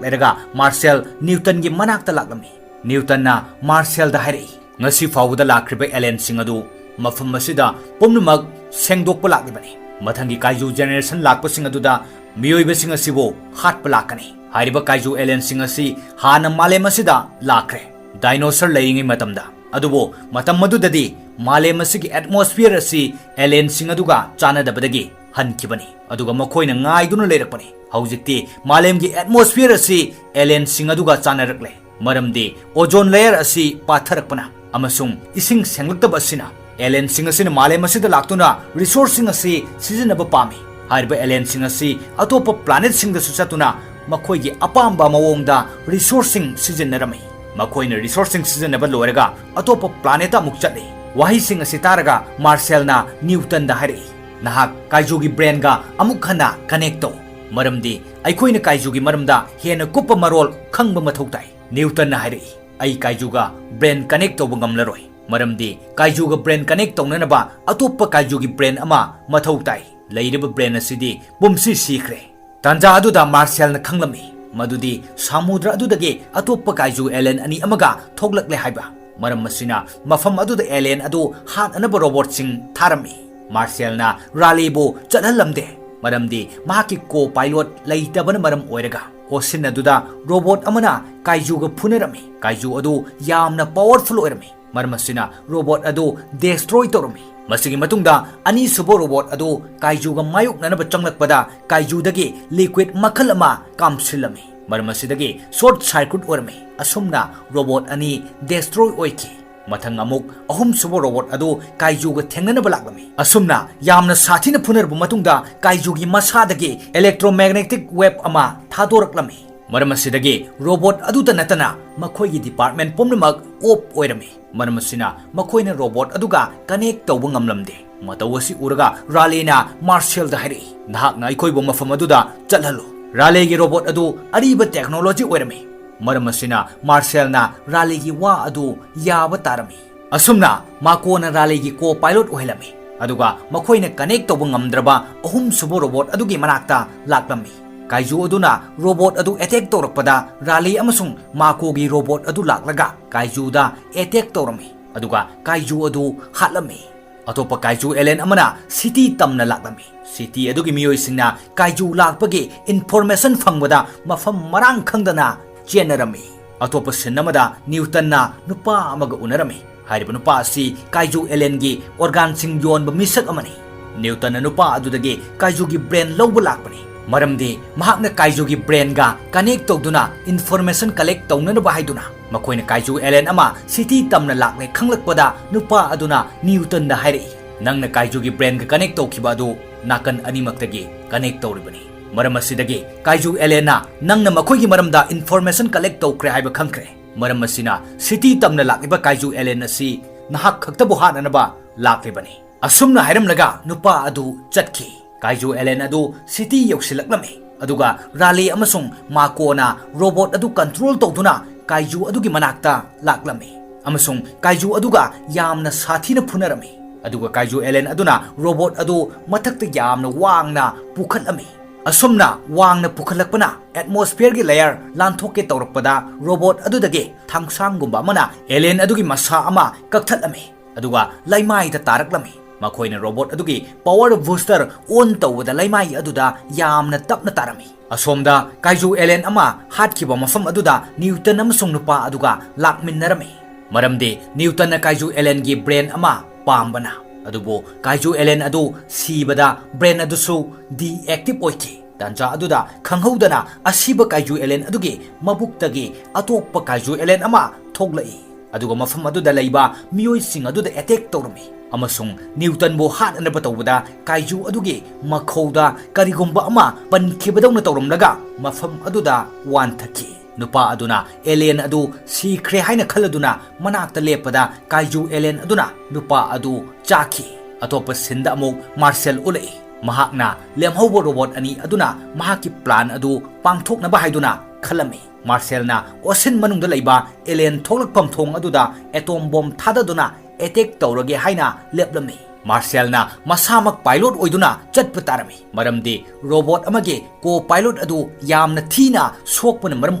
ꯂꯩꯔꯒ ꯃꯥꯔꯁꯦꯜ ꯅ꯭ꯌꯨꯇꯟꯒꯤ ꯃꯅꯥꯛꯇ ꯂꯥꯛꯂꯝꯃꯤ꯫ ꯅ꯭ꯌꯨꯇꯟꯅ ꯃꯥꯔꯁꯦꯜꯗ ꯍꯥꯏꯔꯛꯏ, "ꯉꯁꯤ ꯐꯥꯎꯕꯗ ꯂꯥꯛꯈ꯭ꯔꯤꯕ ꯑꯦꯂꯦꯟꯁꯤꯡ ꯑꯗꯨ ꯃꯐꯝ ꯑꯁꯤꯗ ꯄꯨꯝꯅꯃꯛ ꯁꯦꯡꯗꯣꯛꯄ ꯂꯥꯛꯂꯤꯕꯅꯤ꯫ ꯃꯊꯪꯒꯤ ꯀꯥꯏꯖꯨ ꯖꯦꯅꯦꯔꯦꯁꯟ ꯂꯥꯛꯄꯁꯤꯡ ꯑꯗꯨꯗ ꯃꯤꯑꯣꯏꯕꯁꯤꯡ ꯑꯁꯤꯕꯨ ꯍꯥꯠꯄ ꯂꯥꯛꯀꯅꯤ꯫ ꯍꯥꯏꯔꯤꯕ ꯀꯥꯏꯖꯨ ꯑꯦꯂꯦꯟꯁꯤꯡ ꯑꯁꯤ ꯍꯥꯟꯅ ꯃꯥꯂꯦꯝ ꯑꯁꯤꯗ ꯂꯥꯛꯈ꯭ꯔꯦ, ꯗꯥꯏꯅꯣꯁꯔ ꯂꯩꯔꯤꯉꯩ ꯃꯇꯝꯗ꯫ ꯑꯗꯨꯕꯨ ꯃꯇꯝ ꯑꯗꯨꯗꯗꯤ ꯃꯥꯂꯦꯝ ꯑꯁꯤꯒꯤ ꯑꯦꯠꯃꯣꯁꯐꯤꯌꯔ ꯑꯁꯤ ꯑꯦꯂꯦꯟꯁꯤꯡ ꯑꯗꯨꯒ ꯆꯥꯟꯅꯗꯕꯗꯒꯤ ꯍꯟꯈꯤꯕꯅꯤ꯫ ꯑꯗꯨꯒ ꯃꯈꯣꯏꯅ ꯉꯥꯏꯗꯨꯅ ꯂꯩꯔꯛꯄꯅꯤ꯫ ꯍꯧꯖꯤꯛꯇꯤ ꯃꯥꯂꯦꯝꯒꯤ ꯑꯦꯠꯃꯣꯁꯐꯤꯌꯔ ꯑꯁꯤ ꯑꯦꯂꯦꯟꯁꯤꯡ ꯑꯗꯨꯒ ꯆꯥꯟꯅꯔꯛꯂꯦ, ꯃꯔꯝꯗꯤ ꯑꯣꯖꯣꯟ ꯂꯦꯌꯔ ꯑꯁꯤ ꯄꯥꯊꯔꯛꯄꯅ ꯑꯃꯁꯨꯡ ꯏꯁꯤꯡ ꯁꯦꯡꯂꯛꯇꯕ ꯑꯁꯤꯅ꯫ ꯑꯦꯂꯦꯟꯁꯤꯡ ꯑꯁꯤꯅ ꯃꯥꯂꯦꯝ ꯑꯁꯤꯗ ꯂꯥꯛꯇꯨꯅ ꯔꯤꯁꯣꯔꯁꯁꯤꯡ ꯑꯁꯤ ꯁꯤꯖꯤꯟꯅꯕ ꯄꯥꯝꯃꯤ꯫ ꯍꯥꯏꯔꯤꯕ ꯑꯦꯂꯦꯟꯁꯤꯡ ꯑꯁꯤ ꯑꯇꯣꯞꯄ ꯄ꯭ꯂꯥꯅꯦꯠꯁꯤꯡꯗꯁꯨ ꯆꯠꯇꯨꯅ ꯃꯈꯣꯏꯒꯤ ꯑꯄꯥꯝꯕ ꯃꯑꯣꯡꯗ ꯔꯤꯁꯣꯔꯁꯁꯤꯡ ꯁꯤꯖꯤꯟꯅꯔꯝꯃꯤ꯫ ꯃꯈꯣꯏꯅ ꯔꯤꯁꯣꯔꯁꯁꯤꯡ ꯁꯤꯖꯤꯟꯅꯕ ꯂꯣꯏꯔꯒ ꯑꯇꯣꯞꯄ ꯄ꯭ꯂꯥꯅꯦꯠꯇ ꯑꯃꯨꯛ ꯆꯠꯂꯤ꯫" ꯋꯥꯍꯩꯁꯤꯡ ꯑꯁꯤ ꯇꯥꯔꯒ ꯃꯥꯔꯁꯦꯜꯅ ꯅ꯭ꯌꯨꯇꯟꯗ ꯍꯥꯏꯔꯛꯏ, "ꯅꯍꯥꯛ ꯀꯥꯏꯖꯨꯒꯤ ꯕ꯭ꯔꯦꯟꯒ ꯑꯃꯨꯛ ꯍꯟꯅ ꯀꯅꯦꯛ ꯇꯧ, ꯃꯔꯝꯗꯤ ꯑꯩꯈꯣꯏꯅ ꯀꯥꯏꯖꯨꯒꯤ ꯃꯔꯝꯗ ꯍꯦꯟꯅ ꯀꯨꯞꯄ ꯃꯔꯣꯜ ꯈꯪꯕ ꯃꯊꯧ ꯇꯥꯏ꯫" ꯅ꯭ꯌꯨꯇꯟꯅ ꯍꯥꯏꯔꯛꯏ, "ꯑꯩ ꯀꯥꯏꯖꯨꯒ ꯕ꯭ꯔꯦꯟ ꯀꯅꯦꯛ ꯇꯧꯕ ꯉꯝꯂꯔꯣꯏ, ꯃꯔꯝꯗꯤ ꯀꯥꯏꯖꯨꯒ ꯕ꯭ꯔꯦꯟ ꯀꯅꯦꯛ ꯇꯧꯅꯅꯕ ꯑꯇꯣꯞꯄ ꯀꯥꯏꯖꯨꯒꯤ ꯕ꯭ꯔꯦꯟ ꯑꯃ ꯃꯊꯧ ꯇꯥꯏ꯫ ꯂꯩꯔꯤꯕ ꯕ꯭ꯔꯦꯟ ꯑꯁꯤꯗꯤ ꯄꯨꯝꯁꯤ ꯁꯤꯈ꯭ꯔꯦ꯫" ꯇꯥꯟꯖꯥ ꯑꯗꯨꯗ ꯃꯥꯔꯁꯦꯜꯅ ꯈꯪꯂꯝꯃꯤ ꯃꯗꯨꯗꯤ ꯁꯃꯨꯗ꯭ꯔ ꯑꯗꯨꯗꯒꯤ ꯑꯇꯣꯞꯄ ꯀꯥꯏꯖꯨ ꯑꯦꯂꯦꯟ ꯑꯅꯤ ꯑꯃꯒ ꯊꯣꯛꯂꯛꯂꯦ ꯍꯥꯏꯕ꯫ ꯃꯔꯝ ꯑꯁꯤꯅ ꯃꯐꯝ ꯑꯗꯨꯗ ꯑꯦꯂꯦꯟ ꯑꯗꯨ ꯍꯥꯠꯅꯅꯕ ꯔꯣꯕꯣꯠꯁꯤꯡ ꯊꯥꯔꯝꯃꯤ꯫ ꯃꯥꯔꯁꯦꯜꯅ ꯔꯥꯂꯤꯕꯨ ꯆꯠꯍꯜꯂꯝꯗꯦ, ꯃꯔꯝꯗꯤ ꯃꯍꯥꯛꯀꯤ ꯀꯣ ꯄꯥꯏꯂꯣꯠ ꯂꯩꯇꯕꯅ ꯃꯔꯝ ꯑꯣꯏꯔꯒ꯫ ꯑꯣꯁꯤꯟ ꯑꯗꯨꯗ ꯔꯣꯕꯣꯠ ꯑꯃꯅ ꯀꯥꯏꯖꯨꯒ ꯐꯨꯅꯔꯝꯃꯤ꯫ ꯀꯥꯏꯖꯨ ꯑꯗꯨ ꯌꯥꯝꯅ ꯄꯥꯋꯔꯐꯨꯜ ꯑꯣꯏꯔꯝꯃꯤ, ꯃꯔꯝ ꯑꯁꯤꯅ ꯔꯣꯕꯣꯠ ꯑꯗꯨ ꯗꯦꯁꯇ꯭ꯔꯣꯏ ꯇꯧꯔꯝꯃꯤ꯫ ꯃꯁꯤꯒꯤ ꯃꯇꯨꯡꯗ ꯑꯅꯤꯁꯨꯕ ꯔꯣꯕꯣꯠ ꯑꯗꯨ ꯀꯥꯏꯖꯨꯒ ꯃꯥꯌꯣꯛꯅꯅꯕ ꯆꯪꯂꯛꯄꯗ ꯀꯥꯏꯖꯨꯗꯒꯤ ꯂꯤꯀ꯭ꯋꯤꯠ ꯃꯈꯜ ꯑꯃ ꯀꯥꯝꯁꯤꯜꯂꯝꯃꯤ꯫ ꯃꯔꯝ ꯑꯁꯤꯗꯒꯤ ꯁꯣꯔꯠ ꯁꯥꯔꯀ꯭ꯌꯨꯠ ꯑꯣꯏꯔꯝꯃꯤ꯫ ꯑꯁꯨꯝꯅ ꯔꯣꯕꯣꯠ ꯑꯅꯤ ꯗꯦꯁꯇ꯭ꯔꯣꯏ ꯑꯣꯏꯈꯤ꯫ ꯃꯊꯪ ꯑꯃꯨꯛ ꯑꯍꯨꯝꯁꯨꯕ ꯔꯣꯕꯣꯠ ꯑꯗꯨ ꯀꯥꯏꯖꯨꯒ ꯊꯦꯡꯅꯅꯕ ꯂꯥꯛꯂꯝꯃꯤ꯫ ꯑꯁꯨꯝꯅ ꯌꯥꯝꯅ ꯁꯥꯊꯤꯅ ꯐꯨꯅꯔꯕ ꯃꯇꯨꯡꯗ ꯀꯥꯏꯖꯨꯒꯤ ꯃꯁꯥꯗꯒꯤ electromagnetic wave ꯑꯃ ꯊꯥꯗꯣꯔꯛꯂꯝꯃꯤ꯫ ꯃꯔꯝ ꯑꯁꯤꯗꯒꯤ ꯔꯣꯕꯣꯠ ꯑꯗꯨꯇ ꯅꯠꯇꯅ ꯃꯈꯣꯏꯒꯤ department ꯄꯨꯝꯅꯃꯛ off ꯑꯣꯏꯔꯝꯃꯤ꯫ ꯃꯔꯝ ꯑꯁꯤꯅ ꯃꯈꯣꯏꯅ ꯔꯣꯕꯣꯠ ꯑꯗꯨꯒ connect ꯇꯧꯕ ꯉꯝꯂꯝꯗꯦ꯫ ꯃꯇꯧ ꯑꯁꯤ ꯎꯔꯒ ꯔꯥꯂꯦꯅ ꯃꯥꯔꯁꯦꯜꯗ ꯍꯥꯏꯔꯛꯏ, "ꯅꯍꯥꯛꯅ ꯑꯩꯈꯣꯏꯕꯨ ꯃꯐꯝ ꯑꯗꯨꯗ ꯆꯠꯍꯜꯂꯨ꯫" ꯔꯥꯂꯦꯒꯤ ꯔꯣꯕꯣꯠ ꯑꯗꯨ ꯑꯔꯤꯕ technology ꯑꯣꯏꯔꯝꯃꯤ꯫ ꯃꯔꯝ ꯑꯁꯤꯅ ꯃꯥꯔꯁꯦꯜꯅ ꯔꯥꯂꯦꯒꯤ ꯋꯥ ꯑꯗꯨ ꯌꯥꯕ ꯇꯥꯔꯝꯃꯤ꯫ ꯑꯁꯨꯝꯅ ꯃꯥꯀꯣꯅ ꯔꯥꯂꯦꯒꯤ co-pilot ꯑꯣꯏꯍꯜꯂꯝꯃꯤ, ꯑꯗꯨꯒ ꯃꯈꯣꯏꯅ connect ꯇꯧꯕ ꯉꯝꯗ꯭ꯔꯕ ꯑꯍꯨꯝꯁꯨꯕ ꯔꯣꯕꯣꯠ ꯑꯗꯨꯒꯤ ꯃꯅꯥꯛꯇ ꯂꯥꯛꯂꯝꯃꯤ꯫ ꯀꯥꯏꯖꯨ ꯑꯗꯨꯅ ꯔꯣꯕꯣꯠ ꯑꯗꯨ attack ꯇꯧꯔꯛꯄꯗ ꯔꯥꯂꯦ ꯑꯃꯁꯨꯡ ꯃꯥꯀꯣꯒꯤ ꯔꯣꯕꯣꯠ ꯑꯗꯨ ꯂꯥꯛꯂꯒ ꯀꯥꯏꯖꯨꯗ attack ꯇꯧꯔꯝꯃꯤ, ꯑꯗꯨꯒ ꯀꯥꯏꯖꯨ ꯑꯗꯨ ꯍꯥꯠꯂꯝꯃꯤ꯫ ꯑꯇꯣꯞꯄ ꯀꯥꯏꯖꯨ alien ꯑꯃꯅ city ꯇꯝꯅ ꯂꯥꯛꯂꯝꯃꯤ꯫ City ꯑꯗꯨꯒꯤ ꯃꯤꯑꯣꯏꯁꯤꯡꯅ ꯀꯥꯏꯖꯨ ꯂꯥꯛꯄꯒꯤ information ꯐꯪꯕꯗ ꯃꯐꯝ ꯃꯔꯥꯡ ꯈꯪꯗꯅ ꯆꯦꯟꯅꯔꯝꯃꯤ꯫ ꯑꯇꯣꯞꯄ scene ꯑꯃꯗ ꯅ꯭ꯌꯨꯇꯟꯅ ꯅꯨꯄꯥ ꯑꯃꯒ ꯎꯅꯔꯝꯃꯤ꯫ ꯍꯥꯏꯔꯤꯕ ꯅꯨꯄꯥ ꯑꯁꯤ ꯀꯥꯏꯖꯨ alienꯒꯤ organꯁꯤꯡ ꯌꯣꯟꯕ ꯃꯤꯁꯛ ꯑꯃꯅꯤ꯫ ꯅ꯭ꯌꯨꯇꯟꯅ ꯅꯨꯄꯥ ꯑꯗꯨꯗꯒꯤ ꯀꯥꯏꯖꯨꯒꯤ brain ꯂꯧꯕ ꯂꯥꯛꯄꯅꯤ, ꯃꯔꯝꯗꯤ ꯃꯍꯥꯛꯅ ꯀꯥꯏꯖꯨꯒꯤ brainꯒ connect ꯇꯧꯗꯨꯅ information collect ꯇꯧꯅꯅꯕ ꯍꯥꯏꯗꯨꯅ꯫ ꯃꯈꯣꯏꯅ ꯀꯥꯏꯖꯨ alien ꯑꯃ city ꯇꯝꯅ ꯂꯥꯛꯂꯦ ꯈꯪꯂꯛꯄꯗ ꯅꯨꯄꯥ ꯑꯗꯨꯅ ꯅ꯭ꯌꯨꯇꯟꯗ ꯍꯥꯏꯔꯛꯏ, "ꯅꯪꯅ ꯀꯥꯏꯖꯨꯒꯤ brainꯒ connect ꯇꯧꯈꯤꯕ ꯑꯗꯨ ꯅꯥꯀꯟ ꯑꯅꯤꯃꯛꯇꯒꯤ connect ꯇꯧꯔꯤꯕꯅꯤ꯫ ꯃꯔꯝ ꯑꯁꯤꯗꯒꯤ ꯀꯥꯏꯖꯨ alienꯅ ꯅꯪꯅ ꯃꯈꯣꯏꯒꯤ ꯃꯔꯝꯗ information collect ꯇꯧꯈ꯭ꯔꯦ ꯍꯥꯏꯕ ꯈꯪꯈ꯭ꯔꯦ꯫ ꯃꯔꯝ ꯑꯁꯤꯅ city ꯇꯝꯅ ꯂꯥꯛꯂꯤꯕ ꯀꯥꯏꯖꯨ alien ꯑꯁꯤ ꯅꯍꯥꯛ ꯈꯛꯇꯕꯨ ꯍꯥꯠꯅꯅꯕ ꯂꯥꯛꯂꯤꯕꯅꯤ꯫" ꯑꯁꯨꯝꯅ ꯍꯥꯏꯔꯝꯂꯒ ꯅꯨꯄꯥ ꯑꯗꯨ ꯆꯠꯈꯤ꯫ ꯀꯥꯏꯖꯨ alien ꯑꯗꯨ city ꯌꯧꯁꯤꯜꯂꯛꯂꯝꯃꯤ, ꯑꯗꯨꯒ ꯔꯥꯂꯦ ꯑꯃꯁꯨꯡ ꯃꯥꯀꯣꯅ ꯔꯣꯕꯣꯠ ꯑꯗꯨ control ꯇꯧꯗꯨꯅ ꯀꯥꯏꯖꯨ ꯑꯗꯨꯒꯤ ꯃꯅꯥꯛꯇ ꯂꯥꯛꯂꯝꯃꯤ ꯑꯃꯁꯨꯡ ꯀꯥꯏꯖꯨ ꯑꯗꯨꯒ ꯌꯥꯝꯅ ꯁꯥꯊꯤꯅ ꯐꯨꯅꯔꯝꯃꯤ꯫ ꯑꯗꯨꯒ ꯀꯥꯏꯖꯨ alien ꯑꯗꯨꯅ ꯔꯣꯕꯣꯠ ꯑꯗꯨ ꯃꯊꯛꯇ ꯌꯥꯝꯅ ꯋꯥꯡꯅ ꯄꯨꯈꯠꯂꯝꯃꯤ꯫ ꯑꯁꯨꯝꯅ ꯋꯥꯡꯅ ꯄꯨꯈꯠꯂꯛꯄꯅ atmosphereꯒꯤ layer ꯂꯥꯟꯊꯣꯛꯀꯦ ꯇꯧꯔꯛꯄꯗ ꯔꯣꯕꯣꯠ ꯑꯗꯨꯗꯒꯤ ꯊꯥꯡꯁꯥꯡꯒꯨꯝꯕ ꯑꯃꯅ alien ꯑꯗꯨꯒꯤ ꯃꯁꯥ ꯑꯃ ꯀꯛꯊꯠꯂꯝꯃꯤ꯫ ꯑꯗꯨꯒ ꯂꯩꯃꯥꯏꯗ ꯇꯥꯔꯛꯂꯝꯃꯤ꯫ ꯃꯈꯣꯏꯅ ꯔꯣꯕꯣꯠ ꯑꯗꯨꯒꯤ power booster on ꯇꯧꯕꯗ ꯂꯩꯃꯥꯏ ꯑꯗꯨꯗ ꯌꯥꯝꯅ ꯇꯞꯅ ꯇꯥꯔꯝꯃꯤ꯫ ꯑꯁꯣꯝꯗ ꯀꯥꯏꯖꯨ alien ꯑꯃ ꯍꯥꯠꯈꯤꯕ ꯃꯐꯝ ꯑꯗꯨꯗ ꯅ꯭ꯌꯨꯇꯟ ꯑꯃꯁꯨꯡ ꯅꯨꯄꯥ ꯑꯗꯨꯒ ꯂꯥꯛꯃꯤꯟꯅꯔꯝꯃꯤ, ꯃꯔꯝꯗꯤ ꯅ꯭ꯌꯨꯇꯟꯅ ꯀꯥꯏꯖꯨ alienꯒꯤ brain ꯑꯃ ꯄꯥꯝꯕꯅ꯫ ꯑꯗꯨꯕꯨ ꯀꯥꯏꯖꯨ alien ꯑꯗꯨ ꯁꯤꯕꯗ brain ꯑꯗꯨꯁꯨ deactive ꯑꯣꯏꯈꯤ꯫ ꯇꯥꯟꯖꯥ ꯑꯗꯨꯗ ꯈꯪꯍꯧꯗꯅ ꯑꯁꯤꯕ ꯀꯥꯏꯖꯨ alien ꯑꯗꯨꯒꯤ ꯃꯕꯨꯛꯇꯒꯤ ꯑꯇꯣꯞꯄ ꯀꯥꯏꯖꯨ alien ꯑꯃ ꯊꯣꯛꯂꯛꯏ꯫ ꯑꯗꯨꯒ ꯃꯐꯝ ꯑꯗꯨꯗ ꯂꯩꯕ ꯃꯤꯑꯣꯏꯁꯤꯡ ꯑꯗꯨꯗ ꯑꯦꯇꯦꯛ ꯇꯧꯔꯝꯃꯤ꯫ ꯑꯃꯁꯨꯡ ꯅ꯭ꯌꯨꯇꯟꯕꯨ ꯍꯥꯠꯅꯅꯕ ꯇꯧꯕꯗ ꯀꯥꯏꯖꯨ ꯑꯗꯨꯒꯤ ꯃꯈꯧꯗ ꯀꯔꯤꯒꯨꯝꯕ ꯑꯃ ꯄꯟꯈꯤꯕꯗꯧꯅ ꯇꯧꯔꯝꯂꯒ ꯃꯐꯝ ꯑꯗꯨꯗ ꯋꯥꯟꯊꯈꯤ꯫ ꯅꯨꯄꯥ ꯑꯗꯨꯅ ꯑꯦꯂꯤꯌꯟ ꯑꯗꯨ ꯁꯤꯈ꯭ꯔꯦ ꯍꯥꯏꯅ ꯈꯜꯂꯗꯨꯅ ꯃꯅꯥꯛꯇ ꯂꯦꯞꯄꯗ ꯀꯥꯏꯖꯨ ꯑꯦꯂꯤꯌꯟ ꯑꯗꯨꯅ ꯅꯨꯄꯥ ꯑꯗꯨ ꯆꯥꯈꯤ꯫ ꯑꯇꯣꯞꯄ ꯁꯤꯟꯗ ꯑꯃꯨꯛ ꯃꯥꯔꯁꯦꯜ ꯎꯠꯂꯛꯏ꯫ ꯃꯍꯥꯛꯅ ꯂꯦꯝꯍꯧꯕ ꯔꯣꯕꯣꯠ ꯑꯅꯤ ꯑꯗꯨꯅ ꯃꯍꯥꯛꯀꯤ ꯄ꯭ꯂꯥꯟ ꯑꯗꯨ ꯄꯥꯡꯊꯣꯛꯅꯕ ꯍꯥꯏꯗꯨꯅ ꯈꯜꯂꯝꯃꯤ꯫ ꯃꯥꯔꯁꯦꯜꯅ ꯑꯣꯁꯤꯟ ꯃꯅꯨꯡꯗ ꯂꯩꯕ ꯑꯦꯂꯤꯌꯟ ꯊꯣꯛꯂꯛꯐꯝ ꯊꯣꯡ ꯑꯗꯨꯗ ꯑꯦꯇꯣꯝ ꯕꯣꯝ ꯊꯥꯗꯗꯨꯅ ꯑꯦꯇꯦꯛ ꯇꯧꯔꯒꯦ ꯍꯥꯏꯅ ꯂꯦꯞꯂꯝꯃꯤ꯫ ꯃꯥꯔꯁꯦꯜꯅ ꯃꯁꯥꯃꯛ ꯄꯥꯏꯂꯣꯠ ꯑꯣꯏꯗꯨꯅ ꯆꯠꯄ ꯇꯥꯔꯝꯃꯤ, ꯃꯔꯝꯗꯤ ꯔꯣꯕꯣꯠ ꯑꯃꯒꯤ ꯀꯣ ꯄꯥꯏꯂꯣꯠ ꯑꯗꯨ ꯌꯥꯝꯅ ꯊꯤꯅ ꯁꯣꯛꯄꯅ ꯃꯔꯝ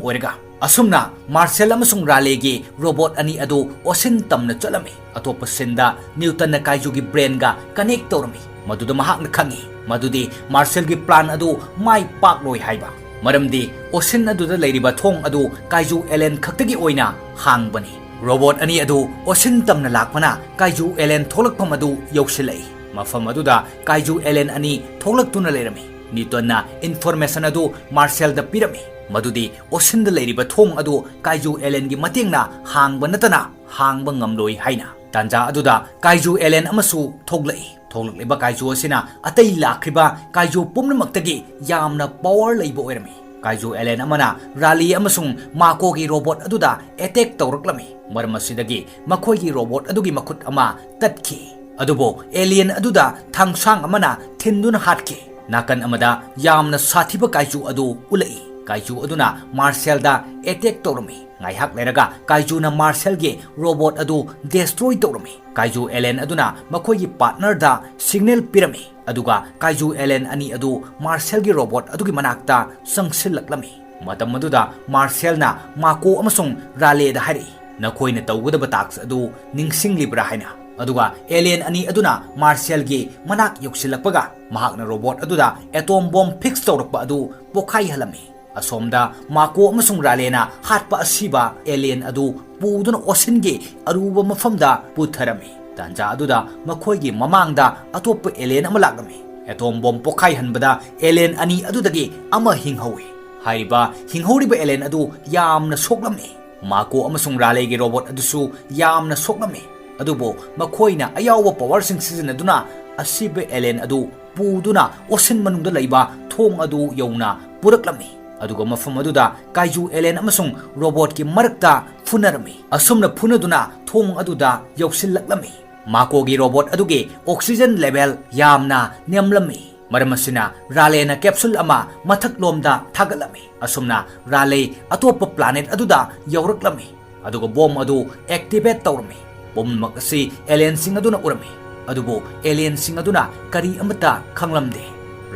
ꯑꯣꯏꯔꯒ꯫ ꯑꯁꯨꯝꯅ ꯃꯥꯔꯁꯦꯜ ꯑꯃꯁꯨꯡ ꯔꯥꯂꯦꯒꯤ ꯔꯣꯕꯣꯠ ꯑꯅꯤ ꯑꯗꯨ ꯑꯣꯁꯤꯟ ꯇꯝꯅ ꯆꯠꯂꯝꯃꯤ꯫ ꯑꯇꯣꯞꯄ ꯁꯤꯟꯗ ꯅ꯭ꯌꯨꯇꯟꯅ ꯀꯥꯏꯖꯨꯒꯤ ꯕ꯭ꯔꯦꯟꯒ ꯀꯅꯦꯛ ꯇꯧꯔꯝꯃꯤ, ꯃꯗꯨꯗ ꯃꯍꯥꯛꯅ ꯈꯪꯏ ꯃꯗꯨꯗꯤ ꯃꯥꯔꯁꯦꯜꯒꯤ ꯄ꯭ꯂꯥꯟ ꯑꯗꯨ ꯃꯥꯏ ꯄꯥꯛꯂꯣꯏ ꯍꯥꯏꯕ, ꯃꯔꯝꯗꯤ ꯑꯣꯁꯤꯟ ꯑꯗꯨꯗ ꯂꯩꯔꯤꯕ ꯊꯣꯡ ꯑꯗꯨ ꯀꯥꯏꯖꯨ ꯑꯦꯂꯤꯌꯟ ꯈꯛꯇꯒꯤ ꯑꯣꯏꯅ ꯍꯥꯡꯕꯅꯤ꯫ ꯔꯣꯕꯣꯠ ꯑꯅꯤ ꯑꯗꯨ ꯑꯣꯁꯤꯟ ꯇꯝꯅ ꯂꯥꯛꯄꯅ ꯀꯥꯏꯖꯨ ꯑꯦꯂꯤꯌꯟ ꯊꯣꯛꯂꯛꯐꯝ ꯑꯗꯨ ꯌꯧꯁꯤꯜꯂꯛꯏ꯫ ꯃꯐꯝ ꯑꯗꯨꯗ ꯀꯥꯏꯖꯨ ꯑꯦꯂꯤꯌꯟ ꯑꯅꯤ ꯊꯣꯛꯂꯛꯇꯨꯅ ꯂꯩꯔꯝꯃꯤ꯫ ꯅ꯭ꯌꯨꯇꯟꯅ ꯏꯟꯐꯣꯔꯃꯦꯁꯟ ꯑꯗꯨ ꯃꯥꯔꯁꯦꯜꯗ ꯄꯤꯔꯝꯃꯤ, ꯃꯗꯨꯗꯤ ꯑꯣꯁꯤꯟꯗ ꯂꯩꯔꯤꯕ ꯊꯣꯡ ꯑꯗꯨ ꯀꯥꯏꯖꯨ ꯑꯦꯂꯤꯌꯟꯒꯤ ꯃꯇꯦꯡꯅ ꯍꯥꯡꯕ ꯅꯠꯇꯅ ꯍꯥꯡꯕ ꯉꯝꯂꯣꯏ ꯍꯥꯏꯅ꯫ ꯇꯥꯟꯖꯥ ꯑꯗꯨꯗ ꯀꯥꯏꯖꯨ ꯑꯦꯂꯤꯌꯟ ꯑꯃꯁꯨ ꯊꯣꯛꯂꯛꯏ꯫ ꯊꯣꯛꯂꯛꯂꯤꯕ ꯀꯥꯏꯖꯨ ꯑꯁꯤꯅ ꯑꯇꯩ ꯂꯥꯛꯈ꯭ꯔꯤꯕ ꯀꯥꯏꯖꯨ ꯄꯨꯝꯅꯃꯛꯇꯒꯤ ꯌꯥꯝꯅ ꯄꯥꯋꯔ ꯂꯩꯕ ꯑꯣꯏꯔꯝꯃꯤ꯫ ꯀꯥꯏꯖꯨ ꯑꯦꯂꯤꯌꯟ ꯑꯃꯅ ꯔꯥꯂꯤ ꯑꯃꯁꯨꯡ ꯃꯥꯀꯣꯒꯤ ꯔꯣꯕꯣꯠ ꯑꯗꯨꯗ ꯑꯦꯇꯦꯛ ꯇꯧꯔꯛꯂꯝꯃꯤ꯫ ꯃꯔꯝ ꯑꯁꯤꯗꯒꯤ ꯃꯈꯣꯏꯒꯤ ꯔꯣꯕꯣꯠ ꯑꯗꯨꯒꯤ ꯃꯈꯨꯠ ꯑꯃ ꯇꯠꯈꯤ꯫ ꯑꯗꯨꯕꯨ ꯑꯦꯂꯤꯌꯟ ꯑꯗꯨꯗ ꯊꯥꯡꯁꯥꯡ ꯑꯃꯅ ꯊꯤꯟꯗꯨꯅ ꯍꯥꯠꯈꯤ꯫ ꯅꯥꯀꯟ ꯑꯃꯗ ꯌꯥꯝꯅ ꯁꯥꯊꯤꯕ ꯀꯥꯏꯖꯨ ꯑꯗꯨ ꯎꯠꯂꯛꯏ꯫ ꯀꯥꯏꯖꯨ ꯑꯗꯨꯅ ꯃꯥꯔꯁꯦꯜꯗ ꯑꯦꯇꯦꯛ ꯇꯧꯔꯝꯃꯤ꯫ ꯉꯥꯏꯍꯥꯛ ꯂꯩꯔꯒ ꯀꯥꯏꯖꯨꯅ ꯃꯥꯔꯁꯦꯜꯒꯤ ꯔꯣꯕꯣꯠ ꯑꯗꯨ ꯗꯦꯁꯇ꯭ꯔꯣꯏ ꯇꯧꯔꯝꯃꯤ꯫ ꯀꯥꯏꯖꯨ ꯑꯦꯂꯤꯌꯟ ꯑꯗꯨꯅ ꯃꯈꯣꯏꯒꯤ ꯄꯥꯔꯠꯅꯔꯗ ꯁꯤꯒꯅꯦꯜ ꯄꯤꯔꯝꯃꯤ, ꯑꯗꯨꯒ ꯀꯥꯏꯖꯨ ꯑꯦꯂꯤꯌꯟ ꯑꯅꯤ ꯑꯗꯨ ꯃꯥꯔꯁꯦꯜꯒꯤ ꯔꯣꯕꯣꯠ ꯑꯗꯨꯒꯤ ꯃꯅꯥꯛꯇ ꯆꯪꯁꯤꯜꯂꯛꯂꯝꯃꯤ꯫ ꯃꯇꯝ ꯑꯗꯨꯗ ꯃꯥꯔꯁꯦꯜꯅ ꯃꯥꯀꯣ ꯑꯃꯁꯨꯡ ꯔꯥꯂꯦꯗ ꯍꯥꯏꯔꯛꯏ, "ꯅꯈꯣꯏꯅ ꯇꯧꯒꯗꯕ ꯇꯥꯛꯁ ꯑꯗꯨ ꯅꯤꯡꯁꯤꯡꯂꯤꯕ꯭ꯔꯥ?" ꯍꯥꯏꯅ꯫ ꯑꯗꯨꯒ ꯑꯦꯂꯤꯌꯟ ꯑꯅꯤ ꯑꯗꯨꯅ ꯃꯥꯔꯁꯦꯜꯒꯤ ꯃꯅꯥꯛ ꯌꯧꯁꯤꯜꯂꯛꯄꯒ ꯃꯍꯥꯛꯅ ꯔꯣꯕꯣꯠ ꯑꯗꯨꯗ ꯑꯦꯇꯣꯝ ꯕꯣꯝ ꯐꯤꯛꯁ ꯇꯧꯔꯛꯄ ꯑꯗꯨ ꯄꯣꯈꯥꯏꯍꯜꯂꯝꯃꯤ꯫ ꯑꯁꯣꯝꯗ ꯃꯥꯀꯣ ꯑꯃꯁꯨꯡ ꯔꯥꯂꯦꯅ ꯍꯥꯠꯄ ꯑꯁꯤꯕ ꯑꯦꯂꯤꯌꯟ ꯑꯗꯨ ꯄꯨꯗꯨꯅ ꯑꯣꯁꯤꯟꯒꯤ ꯑꯔꯨꯕ ꯃꯐꯝꯗ ꯄꯨꯊꯔꯝꯃꯤ꯫ ꯇꯥꯟꯖꯥ ꯑꯗꯨꯗ ꯃꯈꯣꯏꯒꯤ ꯃꯃꯥꯡꯗ ꯑꯇꯣꯞꯄ ꯑꯦꯂꯤꯌꯟ ꯑꯃ ꯂꯥꯛꯂꯝꯃꯤ꯫ ꯑꯦꯇꯣꯝ ꯕꯣꯝ ꯄꯣꯈꯥꯏꯍꯟꯕꯗ ꯑꯦꯂꯤꯌꯟ ꯑꯅꯤ ꯑꯗꯨꯗꯒꯤ ꯑꯃ ꯍꯤꯡꯍꯧꯏ꯫ ꯍꯥꯏꯔꯤꯕ ꯍꯤꯡꯍꯧꯔꯤꯕ ꯑꯦꯂꯤꯌꯟ ꯑꯗꯨ ꯌꯥꯝꯅ ꯁꯣꯛꯂꯝꯃꯤ꯫ ꯃꯥꯀꯣ ꯑꯃꯁꯨꯡ ꯔꯥꯂꯦꯒꯤ ꯔꯣꯕꯣꯠ ꯑꯗꯨꯁꯨ ꯌꯥꯝꯅ ꯁꯣꯛꯂꯝꯃꯤ꯫ ꯑꯗꯨꯕꯨ ꯃꯈꯣꯏꯅ ꯑꯌꯥꯎꯕ ꯄꯋꯔꯁꯤꯡ ꯁꯤꯖꯤꯟꯅꯗꯨꯅ ꯑꯁꯤꯕ ꯑꯦꯂꯦꯟ ꯑꯗꯨ ꯄꯨꯗꯨꯅ ꯑꯣꯁꯤꯟ ꯃꯅꯨꯡꯗ ꯂꯩꯕ ꯊꯣꯡ ꯑꯗꯨ ꯌꯧꯅ ꯄꯨꯔꯛꯂꯝꯃꯤ꯫ ꯑꯗꯨꯒ ꯃꯐꯝ ꯑꯗꯨꯗ ꯀꯥꯏꯖꯨ ꯑꯦꯂꯦꯟ ꯑꯃꯁꯨꯡ ꯔꯣꯕꯣꯠꯀꯤ ꯃꯔꯛꯇ ꯐꯨꯅꯔꯝꯃꯤ꯫ ꯑꯁꯨꯝꯅ ꯐꯨꯅꯗꯨꯅ ꯊꯣꯡ ꯑꯗꯨꯗ ꯌꯧꯁꯤꯜꯂꯛꯂꯝꯃꯤ꯫ ꯃꯥꯀꯣꯒꯤ ꯔꯣꯕꯣꯠ ꯑꯗꯨꯒꯤ ꯑꯣꯛꯁꯤꯖꯦꯟ ꯂꯦꯚꯦꯜ ꯌꯥꯝꯅ ꯅꯦꯝꯂꯝꯃꯤ꯫ ꯃꯔꯝ ꯑꯁꯤꯅ ꯔꯥꯂꯦꯅ ꯀꯦꯞꯁꯨꯜ ꯑꯃ ꯃꯊꯛꯂꯣꯝꯗ ꯊꯥꯒꯠꯂꯝꯃꯤ꯫ ꯑꯁꯨꯝꯅ ꯔꯥꯂꯦ ꯑꯇꯣꯞꯄ ꯄ꯭ꯂꯥꯅꯦꯠ ꯑꯗꯨꯗ ꯌꯧꯔꯛꯂꯝꯃꯤ꯫ ꯑꯗꯨꯒ ꯕꯣꯝ ꯑꯗꯨ ꯑꯦꯛꯇꯤꯚꯦꯠ ꯇꯧꯔꯝꯃꯤ꯫ ꯄꯨꯝꯅꯃꯛ ꯑꯁꯤ ꯑꯦꯂꯤꯌꯟꯁꯤꯡ ꯑꯗꯨꯅ ꯎꯔꯝꯃꯤ꯫ ꯑꯗꯨꯕꯨ ꯑꯦꯂꯤꯌꯟꯁꯤꯡ ꯑꯗꯨꯅ ꯀꯔꯤ ꯑꯃꯠꯇ ꯈꯪꯂꯝꯗꯦ꯫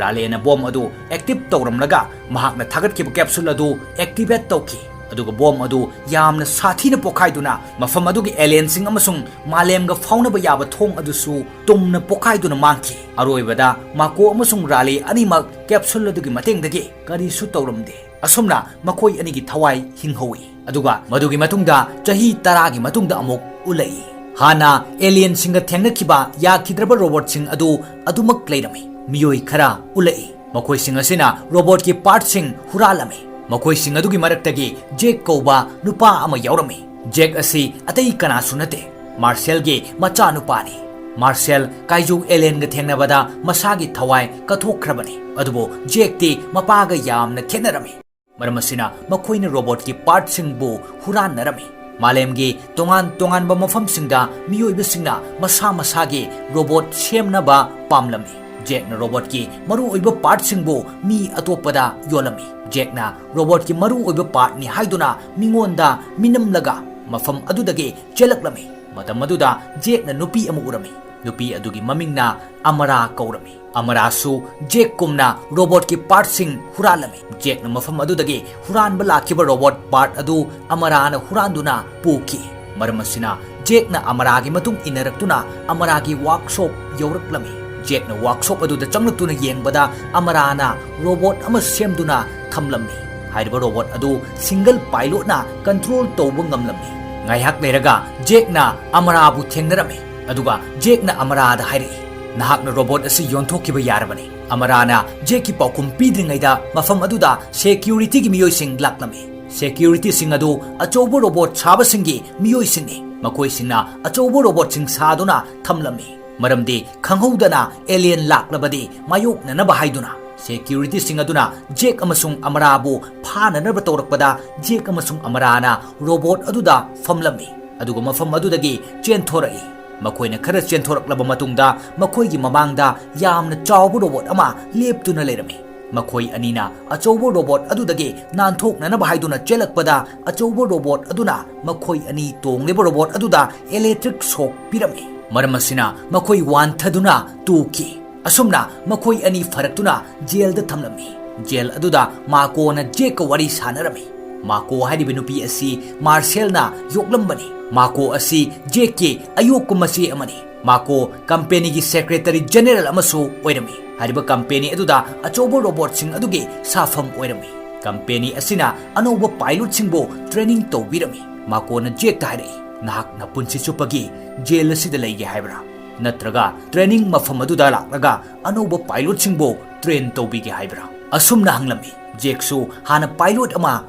ꯔꯥꯂꯦꯅ ꯕꯣꯝ ꯑꯗꯨ ꯑꯦꯛꯇꯤꯚ ꯇꯧꯔꯝꯂꯒ ꯃꯍꯥꯛꯅ ꯊꯥꯒꯠꯈꯤꯕ ꯀꯦꯞꯁꯨꯜ ꯑꯗꯨ ꯑꯦꯛꯇꯤꯚꯦꯠ ꯇꯧꯈꯤ꯫ ꯑꯗꯨꯒ ꯕꯣꯝ ꯑꯗꯨ ꯌꯥꯝꯅ ꯁꯥꯊꯤꯅ ꯄꯣꯈꯥꯏꯗꯨꯅ ꯃꯐꯝ ꯑꯗꯨꯒꯤ ꯑꯦꯂꯤꯌꯟꯁꯤꯡ ꯑꯃꯁꯨꯡ ꯃꯥꯂꯦꯝꯒ ꯐꯥꯎꯅꯕ ꯌꯥꯕ ꯊꯣꯡ ꯑꯗꯨꯁꯨ ꯇꯨꯝꯅ ꯄꯣꯈꯥꯏꯗꯨꯅ ꯃꯥꯡꯈꯤ꯫ ꯑꯔꯣꯏꯕꯗ ꯃꯥꯀꯣ ꯑꯃꯁꯨꯡ ꯔꯥꯂꯦ ꯑꯅꯤꯃꯛ ꯀꯦꯞꯁꯨꯜ ꯑꯗꯨꯒꯤ ꯃꯇꯦꯡꯗꯒꯤ ꯀꯔꯤꯁꯨ ꯇꯧꯔꯝꯗꯦ꯫ ꯑꯁꯨꯝꯅ ꯃꯈꯣꯏ ꯑꯅꯤꯒꯤ ꯊꯋꯥꯏ ꯍꯤꯡꯍꯧꯏ꯫ ꯑꯗꯨꯒ ꯃꯗꯨꯒꯤ ꯃꯇꯨꯡꯗ ꯆꯍꯤ ꯇꯔꯥꯒꯤ ꯃꯇꯨꯡꯗ ꯑꯃꯨꯛ ꯎꯠꯂꯛꯏ꯫ ꯍꯥꯟꯅ ꯑꯦꯂꯤꯌꯟꯁꯤꯡꯒ ꯊꯦꯡꯅꯈꯤꯕ ꯌꯥꯈꯤꯗ꯭ꯔꯕ ꯔꯣꯕꯣꯠꯁꯤꯡ ꯑꯗꯨ ꯑꯗꯨꯃꯛ ꯂꯩꯔꯝꯃꯤ꯫ ꯃꯤꯑꯣꯏ ꯈꯔ ꯎꯠꯂꯛꯏ꯫ ꯃꯈꯣꯏꯁꯤꯡ ꯑꯁꯤꯅ ꯔꯣꯕꯣꯠꯀꯤ ꯄꯥꯔꯠꯁꯤꯡ ꯍꯨꯔꯥꯜꯂꯝꯃꯤ꯫ ꯃꯈꯣꯏꯁꯤꯡ ꯑꯗꯨꯒꯤ ꯃꯔꯛꯇꯒꯤ ꯖꯦꯛ ꯀꯧꯕ ꯅꯨꯄꯥ ꯑꯃ ꯌꯥꯎꯔꯝꯃꯤ꯫ ꯖꯦꯛ ꯑꯁꯤ ꯑꯇꯩ ꯀꯅꯥꯁꯨ ꯅꯠꯇꯦ, ꯃꯥꯔꯁꯦꯜꯒꯤ ꯃꯆꯥꯅꯨꯄꯥꯅꯤ꯫ ꯃꯥꯔꯁꯦꯜ ꯀꯥꯏꯖꯨ ꯑꯦꯂꯦꯟꯒ ꯊꯦꯡꯅꯕꯗ ꯃꯁꯥꯒꯤ ꯊꯋꯥꯏ ꯀꯠꯊꯣꯛꯈ꯭ꯔꯕꯅꯤ꯫ ꯑꯗꯨꯕꯨ ꯖꯦꯛꯇꯤ ꯃꯄꯥꯒ ꯌꯥꯝꯅ ꯈꯦꯠꯅꯔꯝꯃꯤ꯫ ꯃꯔꯝ ꯑꯁꯤꯅ ꯃꯈꯣꯏꯅ ꯔꯣꯕꯣꯠꯀꯤ ꯄꯥꯔꯠꯁꯤꯡꯕꯨ ꯍꯨꯔꯥꯟꯅꯔꯝꯃꯤ꯫ ꯃꯥꯂꯦꯝꯒꯤ ꯇꯣꯉꯥꯟ ꯇꯣꯉꯥꯟꯕ ꯃꯐꯝꯁꯤꯡꯗ ꯃꯤꯑꯣꯏꯕꯁꯤꯡꯅ ꯃꯁꯥ ꯃꯁꯥꯒꯤ ꯔꯣꯕꯣꯠ ꯁꯦꯝꯅꯕ ꯄꯥꯝꯂꯝꯃꯤ꯫ ꯖꯦꯛꯅ ꯔꯣꯕꯣꯠꯀꯤ ꯃꯔꯨꯑꯣꯏꯕ ꯄꯥꯔꯠꯁꯤꯡꯕꯨ ꯃꯤ ꯑꯇꯣꯞꯄꯗ ꯌꯣꯜꯂꯝꯃꯤ꯫ ꯖꯦꯛꯅ ꯔꯣꯕꯣꯠꯀꯤ ꯃꯔꯨꯑꯣꯏꯕ ꯄꯥꯔꯠꯅꯤ ꯍꯥꯏꯗꯨꯅ ꯃꯤꯉꯣꯟꯗ ꯃꯤꯅꯝꯂꯒ ꯃꯐꯝ ꯑꯗꯨꯗꯒꯤ ꯆꯦꯜꯂꯛꯂꯝꯃꯤ꯫ ꯃꯇꯝ ꯑꯗꯨꯗ ꯖꯦꯛꯅ ꯅꯨꯄꯤ ꯑꯃ ꯎꯔꯝꯃꯤ꯫ ꯅꯨꯄꯤ ꯑꯗꯨꯒꯤ ꯃꯃꯤꯡꯅ ꯑꯃꯔꯥ ꯀꯧꯔꯝꯃꯤ꯫ ꯑꯃꯔꯥꯁꯨ ꯖꯦꯛꯀꯨꯝꯅ ꯔꯣꯕꯣꯠꯀꯤ ꯄꯥꯔꯠꯁꯤꯡ ꯍꯨꯔꯥꯜꯂꯝꯃꯤ꯫ ꯖꯦꯛꯅ ꯃꯐꯝ ꯑꯗꯨꯗꯒꯤ ꯍꯨꯔꯥꯟꯕ ꯂꯥꯛꯈꯤꯕ ꯔꯣꯕꯣꯠ ꯄꯥꯔꯠ ꯑꯗꯨ ꯑꯃꯔꯥꯅ ꯍꯨꯔꯥꯟꯗꯨꯅ ꯄꯨꯈꯤ꯫ ꯃꯔꯝ ꯑꯁꯤꯅ ꯖꯦꯛꯅ ꯑꯃꯔꯥꯒꯤ ꯃꯇꯨꯡ ꯏꯟꯅꯔꯛꯇꯨꯅ ꯑꯃꯔꯥꯒꯤ ꯋꯥꯔꯛꯁꯣꯞ ꯌꯧꯔꯛꯂꯝꯃꯤ꯫ ꯖꯦꯛꯅ ꯋꯥꯔꯛꯁꯣꯞ ꯑꯗꯨꯗ ꯆꯪꯂꯛꯇꯨꯅ ꯌꯦꯡꯕꯗ ꯑꯃꯔꯥꯅ ꯔꯣꯕꯣꯠ ꯑꯃ ꯁꯦꯝꯗꯨꯅ ꯊꯝꯂꯝꯃꯤ꯫ ꯍꯥꯏꯔꯤꯕ ꯔꯣꯕꯣꯠ ꯑꯗꯨ ꯁꯤꯡꯒꯜ ꯄꯥꯏꯂꯣꯠꯅ ꯀꯟꯇ꯭ꯔꯣꯜ ꯇꯧꯕ ꯉꯝꯂꯝꯃꯤ꯫ ꯉꯥꯏꯍꯥꯛ ꯂꯩꯔꯒ ꯖꯦꯛꯅ ꯑꯃꯔꯥꯕꯨ ꯊꯦꯡꯅꯔꯝꯃꯤ꯫ ꯑꯗꯨꯒ ꯖꯦꯛꯅ ꯑꯃꯔꯥꯗ ꯍꯥꯏꯔꯛꯏ, "ꯅꯍꯥꯛꯅ ꯔꯣꯕꯣꯠ ꯑꯁꯤ ꯌꯣꯟꯊꯣꯛꯈꯤꯕ ꯌꯥꯔꯕꯅꯤ꯫" ꯑꯃꯔꯥꯅ ꯖꯦꯛꯀꯤ ꯄꯥꯎꯈꯨꯝ ꯄꯤꯗ꯭ꯔꯤꯉꯩꯗ ꯃꯐꯝ ꯑꯗꯨꯗ ꯁꯦꯀ꯭ꯌꯨꯔꯤꯇꯤꯒꯤ ꯃꯤꯑꯣꯏꯁꯤꯡ ꯂꯥꯛꯂꯝꯃꯤ꯫ Securityꯁꯤꯡ ꯑꯗꯨ ꯑꯆꯧꯕ ꯔꯣꯕꯣꯠ ꯁꯥꯕꯁꯤꯡꯒꯤ ꯃꯤꯑꯣꯏꯁꯤꯡꯅꯤ꯫ ꯃꯈꯣꯏꯁꯤꯡꯅ ꯑꯆꯧꯕ ꯔꯣꯕꯣꯠꯁꯤꯡ ꯁꯥꯗꯨꯅ ꯊꯝꯂꯝꯃꯤ, ꯃꯔꯝꯗꯤ ꯈꯪꯍꯧꯗꯅ alien ꯂꯥꯛꯂꯕꯗꯤ ꯃꯥꯌꯣꯛꯅꯅꯕ ꯍꯥꯏꯗꯨꯅ꯫ Securityꯁꯤꯡ ꯑꯗꯨꯅ ꯖꯦꯛ ꯑꯃꯁꯨꯡ ꯑꯃꯔꯥꯕꯨ ꯐꯥꯅꯅꯕ ꯇꯧꯔꯛꯄꯗ, ꯖꯦꯛ ꯑꯃꯁꯨꯡ ꯑꯃꯔꯥꯅ ꯔꯣꯕꯣꯠ ꯑꯗꯨꯗ ꯐꯝꯂꯝꯃꯤ, ꯑꯗꯨꯒ ꯃꯐꯝ ꯑꯗꯨꯗꯒꯤ ꯆꯦꯟꯊꯣꯔꯛꯏ꯫ ꯃꯈꯣꯏꯅ ꯈꯔ ꯆꯦꯟꯊꯣꯔꯛꯂꯕ ꯃꯇꯨꯡꯗ, ꯃꯈꯣꯏꯒꯤ ꯃꯃꯥꯡꯗ ꯌꯥꯝꯅ ꯆꯥꯎꯕ ꯔꯣꯕꯣꯠ ꯑꯃ ꯂꯦꯞꯇꯨꯅ ꯂꯩꯔꯝꯃꯤ꯫ ꯃꯈꯣꯏ ꯑꯅꯤꯅ ꯑꯆꯧꯕ ꯔꯣꯕꯣꯠ ꯑꯗꯨꯗꯒꯤ ꯅꯥꯟꯊꯣꯛꯅꯅꯕ ꯍꯥꯏꯗꯨꯅ ꯆꯦꯜꯂꯛꯄꯗ, ꯑꯆꯧꯕ ꯔꯣꯕꯣꯠ ꯑꯗꯨꯅ ꯃꯈꯣꯏ ꯑꯅꯤ ꯇꯣꯡꯂꯤꯕ ꯔꯣꯕꯣꯠ ꯑꯗꯨꯗ electric shock ꯄꯤꯔꯝꯃꯤ꯫ ꯃꯔꯝ ꯑꯁꯤꯅ ꯃꯈꯣꯏ ꯋꯥꯟꯊꯗꯨꯅ ꯇꯨꯈꯤ꯫ ꯑꯁꯨꯝꯅ ꯃꯈꯣꯏ ꯑꯅꯤ ꯐꯔꯛꯇꯨꯅ ꯖꯦꯜꯗ ꯊꯝꯂꯝꯃꯤ꯫ ꯖꯦꯜ ꯑꯗꯨꯗ ꯃꯥꯀꯣꯅ ꯖꯦꯛꯀ ꯋꯥꯔꯤ ꯁꯥꯟꯅꯔꯝꯃꯤ꯫ ꯃꯥꯀꯣ ꯍꯥꯏꯔꯤꯕ ꯅꯨꯄꯤ ꯑꯁꯤ ꯃꯥꯔꯁꯦꯜꯅ ꯌꯣꯛꯂꯝꯕꯅꯤ꯫ ꯃꯥꯀꯣ ꯑꯁꯤ ꯖꯦꯛꯀꯤ ꯑꯌꯣꯛꯄ ꯃꯆꯦ ꯑꯃꯅꯤ꯫ ꯃꯥꯀꯣ ꯀꯝꯄꯦꯅꯤꯒꯤ secretary general ꯑꯃꯁꯨ ꯑꯣꯏꯔꯝꯃꯤ꯫ ꯍꯥꯏꯔꯤꯕ ꯀꯝꯄꯦꯅꯤ ꯑꯗꯨꯗ ꯑꯆꯧꯕ ꯔꯣꯕꯣꯠꯁꯤꯡ ꯑꯗꯨꯒꯤ ꯁꯥꯐꯝ ꯑꯣꯏꯔꯝꯃꯤ꯫ ꯀꯝꯄꯦꯅꯤ ꯑꯁꯤꯅ ꯑꯅꯧꯕ ꯄꯥꯏꯂꯣꯠꯁꯤꯡꯕꯨ training ꯇꯧꯕꯤꯔꯝꯃꯤ꯫ ꯃꯥꯀꯣꯅ ꯖꯦꯛꯇ ꯍꯥꯏꯔꯛꯏ, "ꯅꯍꯥꯛ ꯅꯄꯨꯟꯁꯤ ꯆꯨꯞꯄꯒꯤ ꯖꯦꯜ ꯑꯁꯤꯗ ꯂꯩꯒꯦ ꯍꯥꯏꯕ꯭ꯔꯥ? ꯅꯠꯇ꯭ꯔꯒ training ꯃꯐꯝ ꯑꯗꯨꯗ ꯂꯥꯛꯂꯒ ꯑꯅꯧꯕ ꯄꯥꯏꯂꯣꯠꯁꯤꯡꯕꯨ train ꯇꯧꯕꯤꯒꯦ ꯍꯥꯏꯕ꯭ꯔꯥ?" ꯑꯁꯨꯝꯅ ꯍꯪꯂꯝꯃꯤ꯫ ꯖꯦꯛꯁꯨ ꯍꯥꯟꯅ ꯄꯥꯏꯂꯣꯠ ꯑꯃ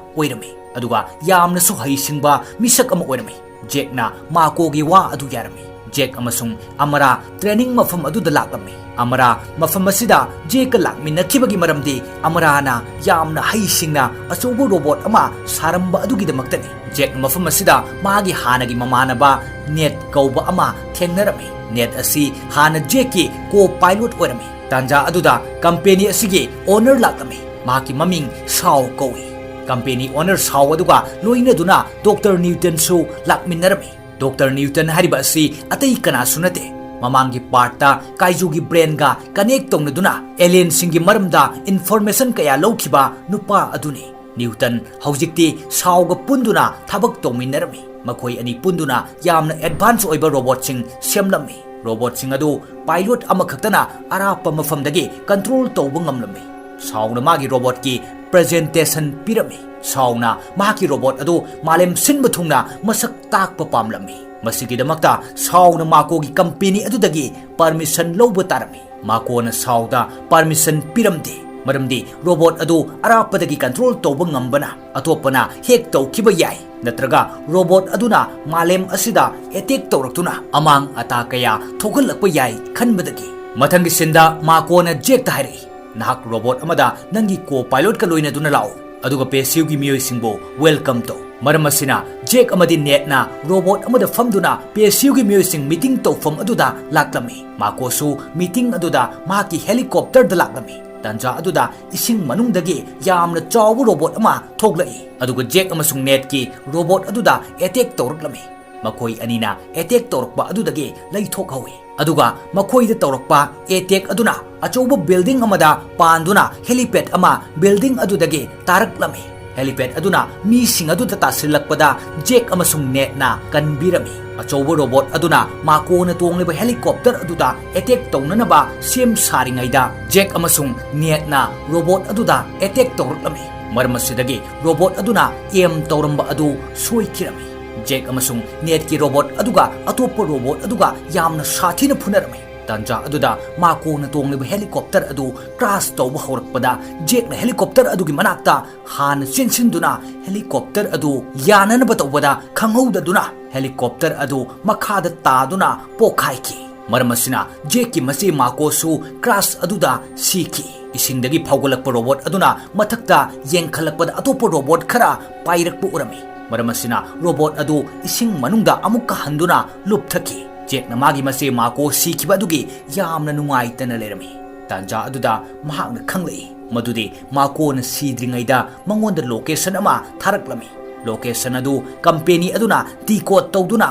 ꯑꯣꯏꯔꯝꯃꯤ, ꯑꯗꯨꯒ ꯌꯥꯝꯅꯁꯨ ꯍꯩꯁꯤꯡꯕ ꯃꯤꯁꯛ ꯑꯃ ꯑꯣꯏꯔꯝꯃꯤ꯫ ꯖꯦꯛꯅ ꯃꯥꯀꯣꯒꯤ ꯋꯥ ꯑꯗꯨ ꯌꯥꯔꯝꯃꯤ꯫ ꯖꯦꯛ ꯑꯃꯁꯨꯡ ꯑꯃꯔꯥ training ꯃꯐꯝ ꯑꯗꯨꯗ ꯂꯥꯛꯂꯝꯃꯤ꯫ ꯑꯃꯔꯥ ꯃꯐꯝ ꯑꯁꯤꯗ ꯖꯦꯛꯀ ꯂꯥꯛꯃꯤꯟꯅꯈꯤꯕꯒꯤ ꯃꯔꯝꯗꯤ ꯑꯃꯔꯥꯅ ꯌꯥꯝꯅ ꯍꯩꯁꯤꯡꯅ ꯑꯆꯧꯕ ꯔꯣꯕꯣꯠ ꯑꯃ ꯁꯥꯔꯝꯕ ꯑꯗꯨꯒꯤꯗꯃꯛꯇꯅꯤ꯫ ꯖꯦꯛ ꯃꯐꯝ ꯑꯁꯤꯗ ꯃꯥꯒꯤ ꯍꯥꯟꯅꯒꯤ ꯃꯃꯥꯟꯅꯕ ꯅꯦꯠ ꯀꯧꯕ ꯑꯃ ꯊꯦꯡꯅꯔꯝꯃꯤ꯫ ꯅꯦꯠ ꯑꯁꯤ ꯍꯥꯟꯅ ꯖꯦꯛꯀꯤ co-pilot ꯑꯣꯏꯔꯝꯃꯤ꯫ ꯇꯥꯟꯖꯥ ꯑꯗꯨꯗ ꯀꯝꯄꯦꯅꯤ ꯑꯁꯤꯒꯤ owner ꯂꯥꯛꯂꯝꯃꯤ꯫ ꯃꯍꯥꯛꯀꯤ ꯃꯃꯤꯡ ꯁꯥꯎ ꯀꯧꯏ꯫ ꯀꯝꯄꯦꯅꯤ owner ꯁꯥꯎ ꯑꯗꯨꯒ ꯂꯣꯏꯅꯗꯨꯅ ꯗꯣꯛꯇꯔ ꯅ꯭ꯌꯨꯇꯟꯁꯨ ꯂꯥꯛꯃꯤꯟꯅꯔꯝꯃꯤ꯫ ꯗꯣꯛꯇꯔ ꯅ꯭ꯌꯨꯇꯟ ꯍꯥꯏꯔꯤꯕ ꯑꯁꯤ ꯑꯇꯩ ꯀꯅꯥꯁꯨ ꯅꯠꯇꯦ, ꯃꯃꯥꯡꯒꯤ partꯇ ꯀꯥꯏꯖꯨꯒꯤ brainꯒ connect ꯇꯧꯅꯗꯨꯅ alienꯁꯤꯡꯒꯤ ꯃꯔꯝꯗ information ꯀꯌꯥ ꯂꯧꯈꯤꯕ ꯅꯨꯄꯥ ꯑꯗꯨꯅꯤ꯫ ꯅ꯭ꯌꯨꯇꯟ ꯍꯧꯖꯤꯛꯇꯤ ꯁꯥꯎꯒ ꯄꯨꯟꯗꯨꯅ ꯊꯕꯛ ꯇꯧꯃꯤꯟꯅꯔꯝꯃꯤ꯫ ꯃꯈꯣꯏ ꯑꯅꯤ ꯄꯨꯟꯗꯨꯅ ꯌꯥꯝꯅ advance ꯑꯣꯏꯕ ꯔꯣꯕꯣꯠꯁꯤꯡ ꯁꯦꯝꯂꯝꯃꯤ꯫ ꯔꯣꯕꯣꯠꯁꯤꯡ ꯑꯗꯨ ꯄꯥꯏꯂꯣꯠ ꯑꯃꯈꯛꯇꯅ ꯑꯔꯥꯞꯄ ꯃꯐꯝꯗꯒꯤ control ꯇꯧꯕ ꯉꯝꯂꯝꯃꯤ꯫ ꯁꯥꯎꯅ ꯃꯥꯒꯤ ꯔꯣꯕꯣꯠꯀꯤ presentation ꯄꯤꯔꯝꯃꯤ꯫ ꯁꯥꯎꯅ ꯃꯍꯥꯛꯀꯤ ꯔꯣꯕꯣꯠ ꯑꯗꯨ ꯃꯥꯂꯦꯝ ꯁꯤꯟꯕ ꯊꯨꯡꯅ ꯃꯁꯛ ꯇꯥꯛꯄ ꯄꯥꯝꯂꯝꯃꯤ꯫ ꯃꯁꯤꯒꯤꯗꯃꯛꯇ ꯁꯥꯎꯅ ꯃꯥꯀꯣꯒꯤ ꯀꯝꯄꯦꯅꯤ ꯑꯗꯨꯗꯒꯤ permission ꯂꯧꯕ ꯇꯥꯔꯝꯃꯤ꯫ ꯃꯥꯀꯣꯅ ꯁꯥꯎꯗ permission ꯄꯤꯔꯝꯗꯦ꯫ ꯃꯔꯝꯗꯤ ꯔꯣꯕꯣꯠ ꯑꯗꯨ ꯑꯔꯥꯞꯄꯗꯒꯤ ꯀꯟꯇ꯭ꯔꯣꯜ ꯇꯧꯕ ꯉꯝꯕꯅ ꯑꯇꯣꯞꯄꯅ ꯍꯦꯛ ꯇꯧꯈꯤꯕ ꯌꯥꯏ, ꯅꯠꯇ꯭ꯔꯒ ꯔꯣꯕꯣꯠ ꯑꯗꯨꯅ ꯃꯥꯂꯦꯝ ꯑꯁꯤꯗ ꯑꯦꯇꯦꯛ ꯇꯧꯔꯛꯇꯨꯅ ꯑꯃꯥꯡ ꯑꯇꯥ ꯀꯌꯥ ꯊꯣꯛꯍꯜꯂꯛꯄ ꯌꯥꯏ ꯈꯟꯕꯗꯒꯤ꯫ ꯃꯊꯪꯒꯤ ꯁꯤꯟꯗ ꯃꯥꯀꯣꯅ ꯖꯦꯛꯇ ꯍꯥꯏꯔꯛꯏ, "ꯅꯍꯥꯛ ꯔꯣꯕꯣꯠ ꯑꯃꯗ ꯅꯪꯒꯤ ꯀꯣ ꯄꯥꯏꯂꯣꯠꯀ ꯂꯣꯏꯅꯗꯨꯅ ꯂꯥꯛꯎ, ꯑꯗꯨꯒ ꯄꯦꯁꯤꯎꯒꯤ ꯃꯤꯑꯣꯏꯁꯤꯡꯕꯨ ꯋꯦꯜꯀꯝ ꯇꯧ"꯫ ꯃꯔꯝ ꯑꯁꯤꯅ ꯖꯦꯛ ꯑꯃꯗꯤ ꯅꯦꯠꯅ ꯔꯣꯕꯣꯠ ꯑꯃꯗ ꯐꯝꯗꯨꯅ ꯄꯦꯁꯤꯎꯒꯤ ꯃꯤꯑꯣꯏꯁꯤꯡ ꯃꯤꯇꯤꯡ ꯇꯧꯐꯝ ꯑꯗꯨꯗ ꯂꯥꯛꯂꯝꯃꯤ꯫ ꯃꯥꯀꯣꯁꯨ ꯃꯤꯇꯤꯡ ꯑꯗꯨꯗ ꯃꯍꯥꯛꯀꯤ ꯍꯦꯂꯤꯀꯣꯞꯇꯔꯗ ꯂꯥꯛꯂꯝꯃꯤ꯫ ꯇꯥꯟꯖꯥ ꯑꯗꯨꯗ ꯏꯁꯤꯡ ꯃꯅꯨꯡꯗꯒꯤ ꯌꯥꯝꯅ ꯆꯥꯎꯕ ꯔꯣꯕꯣꯠ ꯑꯃ ꯊꯣꯛꯂꯛꯏ, ꯑꯗꯨꯒ ꯖꯦꯛ ꯑꯃꯁꯨꯡ ꯅꯦꯠꯀꯤ ꯔꯣꯕꯣꯠ ꯑꯗꯨꯗ ꯑꯦꯇꯦꯛ ꯇꯧꯔꯛꯂꯝꯃꯤ꯫ ꯃꯈꯣꯏ ꯑꯅꯤꯅ ꯑꯦꯇꯦꯛ ꯇꯧꯔꯛꯄ ꯑꯗꯨꯗꯒꯤ ꯂꯩꯊꯣꯛꯍꯧꯏ꯫ ꯑꯗꯨꯒ ꯃꯈꯣꯏꯗ ꯇꯧꯔꯛꯄ ꯑꯦꯇꯦꯛ ꯑꯗꯨꯅ ꯑꯆꯧꯕ ꯕꯤꯜꯗꯤꯡ ꯑꯃꯗ ꯄꯥꯟꯗꯨꯅ ꯍꯦꯂꯤꯄꯦꯗ ꯑꯃ ꯕꯤꯜꯗꯤꯡ ꯑꯗꯨꯗꯒꯤ ꯇꯥꯔꯛꯂꯝꯃꯤ꯫ ꯍꯦꯂꯤꯄꯦꯗ ꯑꯗꯨꯅ ꯃꯤꯁꯤꯡ ꯑꯗꯨꯗ ꯇꯥꯁꯤꯜꯂꯛꯄꯗ ꯖꯦꯛ ꯑꯃꯁꯨꯡ ꯅꯦꯠꯅ ꯀꯟꯕꯤꯔꯝꯃꯤ꯫ ꯑꯆꯧꯕ ꯔꯣꯕꯣꯠ ꯑꯗꯨꯅ ꯃꯥꯀꯣꯅ ꯇꯣꯡꯂꯤꯕ ꯍꯦꯂꯤꯀꯣꯞꯇꯔ ꯑꯗꯨꯗ ꯑꯦꯇꯦꯛ ꯇꯧꯅꯅꯕ ꯁꯦꯝ ꯁꯥꯔꯤꯉꯩꯗ, ꯖꯦꯛ ꯑꯃꯁꯨꯡ ꯅꯦꯠꯅ ꯔꯣꯕꯣꯠ ꯑꯗꯨꯗ ꯑꯦꯇꯦꯛ ꯇꯧꯔꯛꯂꯝꯃꯤ꯫ ꯃꯔꯝ ꯑꯁꯤꯗꯒꯤ ꯔꯣꯕꯣꯠ ꯑꯗꯨꯅ ꯑꯦꯝ ꯇꯧꯔꯝꯕ ꯑꯗꯨ ꯁꯣꯏꯈꯤꯔꯝꯃꯤ꯫ ꯖꯦꯛ ꯑꯃꯁꯨꯡ ꯅꯦꯠꯀꯤ ꯔꯣꯕꯣꯠ ꯑꯗꯨꯒ ꯑꯇꯣꯞꯄ ꯔꯣꯕꯣꯠ ꯑꯗꯨꯒ ꯌꯥꯝꯅ ꯁꯥꯊꯤꯅ ꯐꯨꯅꯔꯝꯃꯤ꯫ ꯇꯥꯟꯖꯥ ꯑꯗꯨꯗ ꯃꯥꯀꯣꯅ ꯇꯣꯡꯂꯤꯕ ꯍꯦꯂꯤꯀꯣꯞꯇꯔ ꯑꯗꯨ ꯀ꯭ꯔꯥꯁ ꯇꯧꯕ ꯍꯧꯔꯛꯄꯗ, ꯖꯦꯛꯅ ꯍꯦꯂꯤꯀꯣꯞꯇꯔ ꯑꯗꯨꯒꯤ ꯃꯅꯥꯛꯇ ꯍꯥꯟꯅ ꯆꯦꯟꯁꯤꯟꯗꯨꯅ ꯍꯦꯂꯤꯀꯣꯞꯇꯔ ꯑꯗꯨ ꯌꯥꯅꯅꯕ ꯇꯧꯕꯗ, ꯈꯪꯍꯧꯗꯗꯨꯅ ꯍꯦꯂꯤꯀꯣꯞꯇꯔ ꯑꯗꯨ ꯃꯈꯥꯗ ꯇꯥꯗꯨꯅ ꯄꯣꯛꯈꯥꯏꯈꯤ꯫ ꯃꯔꯝ ꯑꯁꯤꯅ ꯖꯦꯛꯀꯤ ꯃꯆꯦ ꯃꯥꯀꯣꯁꯨ ꯀ꯭ꯔꯥꯁ ꯑꯗꯨꯗ ꯁꯤꯈꯤ꯫ ꯏꯁꯤꯡꯗꯒꯤ ꯐꯥꯎꯒꯠꯂꯛꯄ ꯔꯣꯕꯣꯠ ꯑꯗꯨꯅ ꯃꯊꯛꯇ ꯌꯦꯡꯈꯠꯂꯛꯄꯗ, ꯑꯇꯣꯞꯄ ꯔꯣꯕꯣꯠ ꯈꯔ ꯄꯥꯏꯔꯛꯄ ꯎꯔꯝꯃꯤ꯫ ꯃꯔꯝ ꯑꯁꯤꯅ ꯔꯣꯕꯣꯠ ꯑꯗꯨ ꯏꯁꯤꯡ ꯃꯅꯨꯡꯗ ꯑꯃꯨꯛꯀ ꯍꯟꯗꯨꯅ ꯂꯨꯞꯊꯈꯤ꯫ ꯖꯦꯛꯅ ꯃꯥꯒꯤ ꯃꯆꯦ ꯃꯥꯀꯣ ꯁꯤꯈꯤꯕ ꯑꯗꯨꯒꯤ ꯌꯥꯝꯅ ꯅꯨꯡꯉꯥꯏꯇꯅ ꯂꯩꯔꯝꯃꯤ꯫ ꯇꯥꯟꯖꯥ ꯑꯗꯨꯗ ꯃꯍꯥꯛꯅ ꯈꯪꯂꯛꯏ ꯃꯗꯨꯗꯤ ꯃꯥꯀꯣꯅ ꯁꯤꯗ꯭ꯔꯤꯉꯩꯗ ꯃꯉꯣꯟꯗ ꯂꯣꯀꯦꯁꯟ ꯑꯃ ꯊꯥꯔꯛꯂꯝꯃꯤ꯫ ꯂꯣꯀꯦꯁꯟ ꯑꯗꯨ ꯀꯝꯄꯦꯅꯤ ꯑꯗꯨꯅ ꯗꯤꯀꯣꯗ ꯇꯧꯗꯨꯅ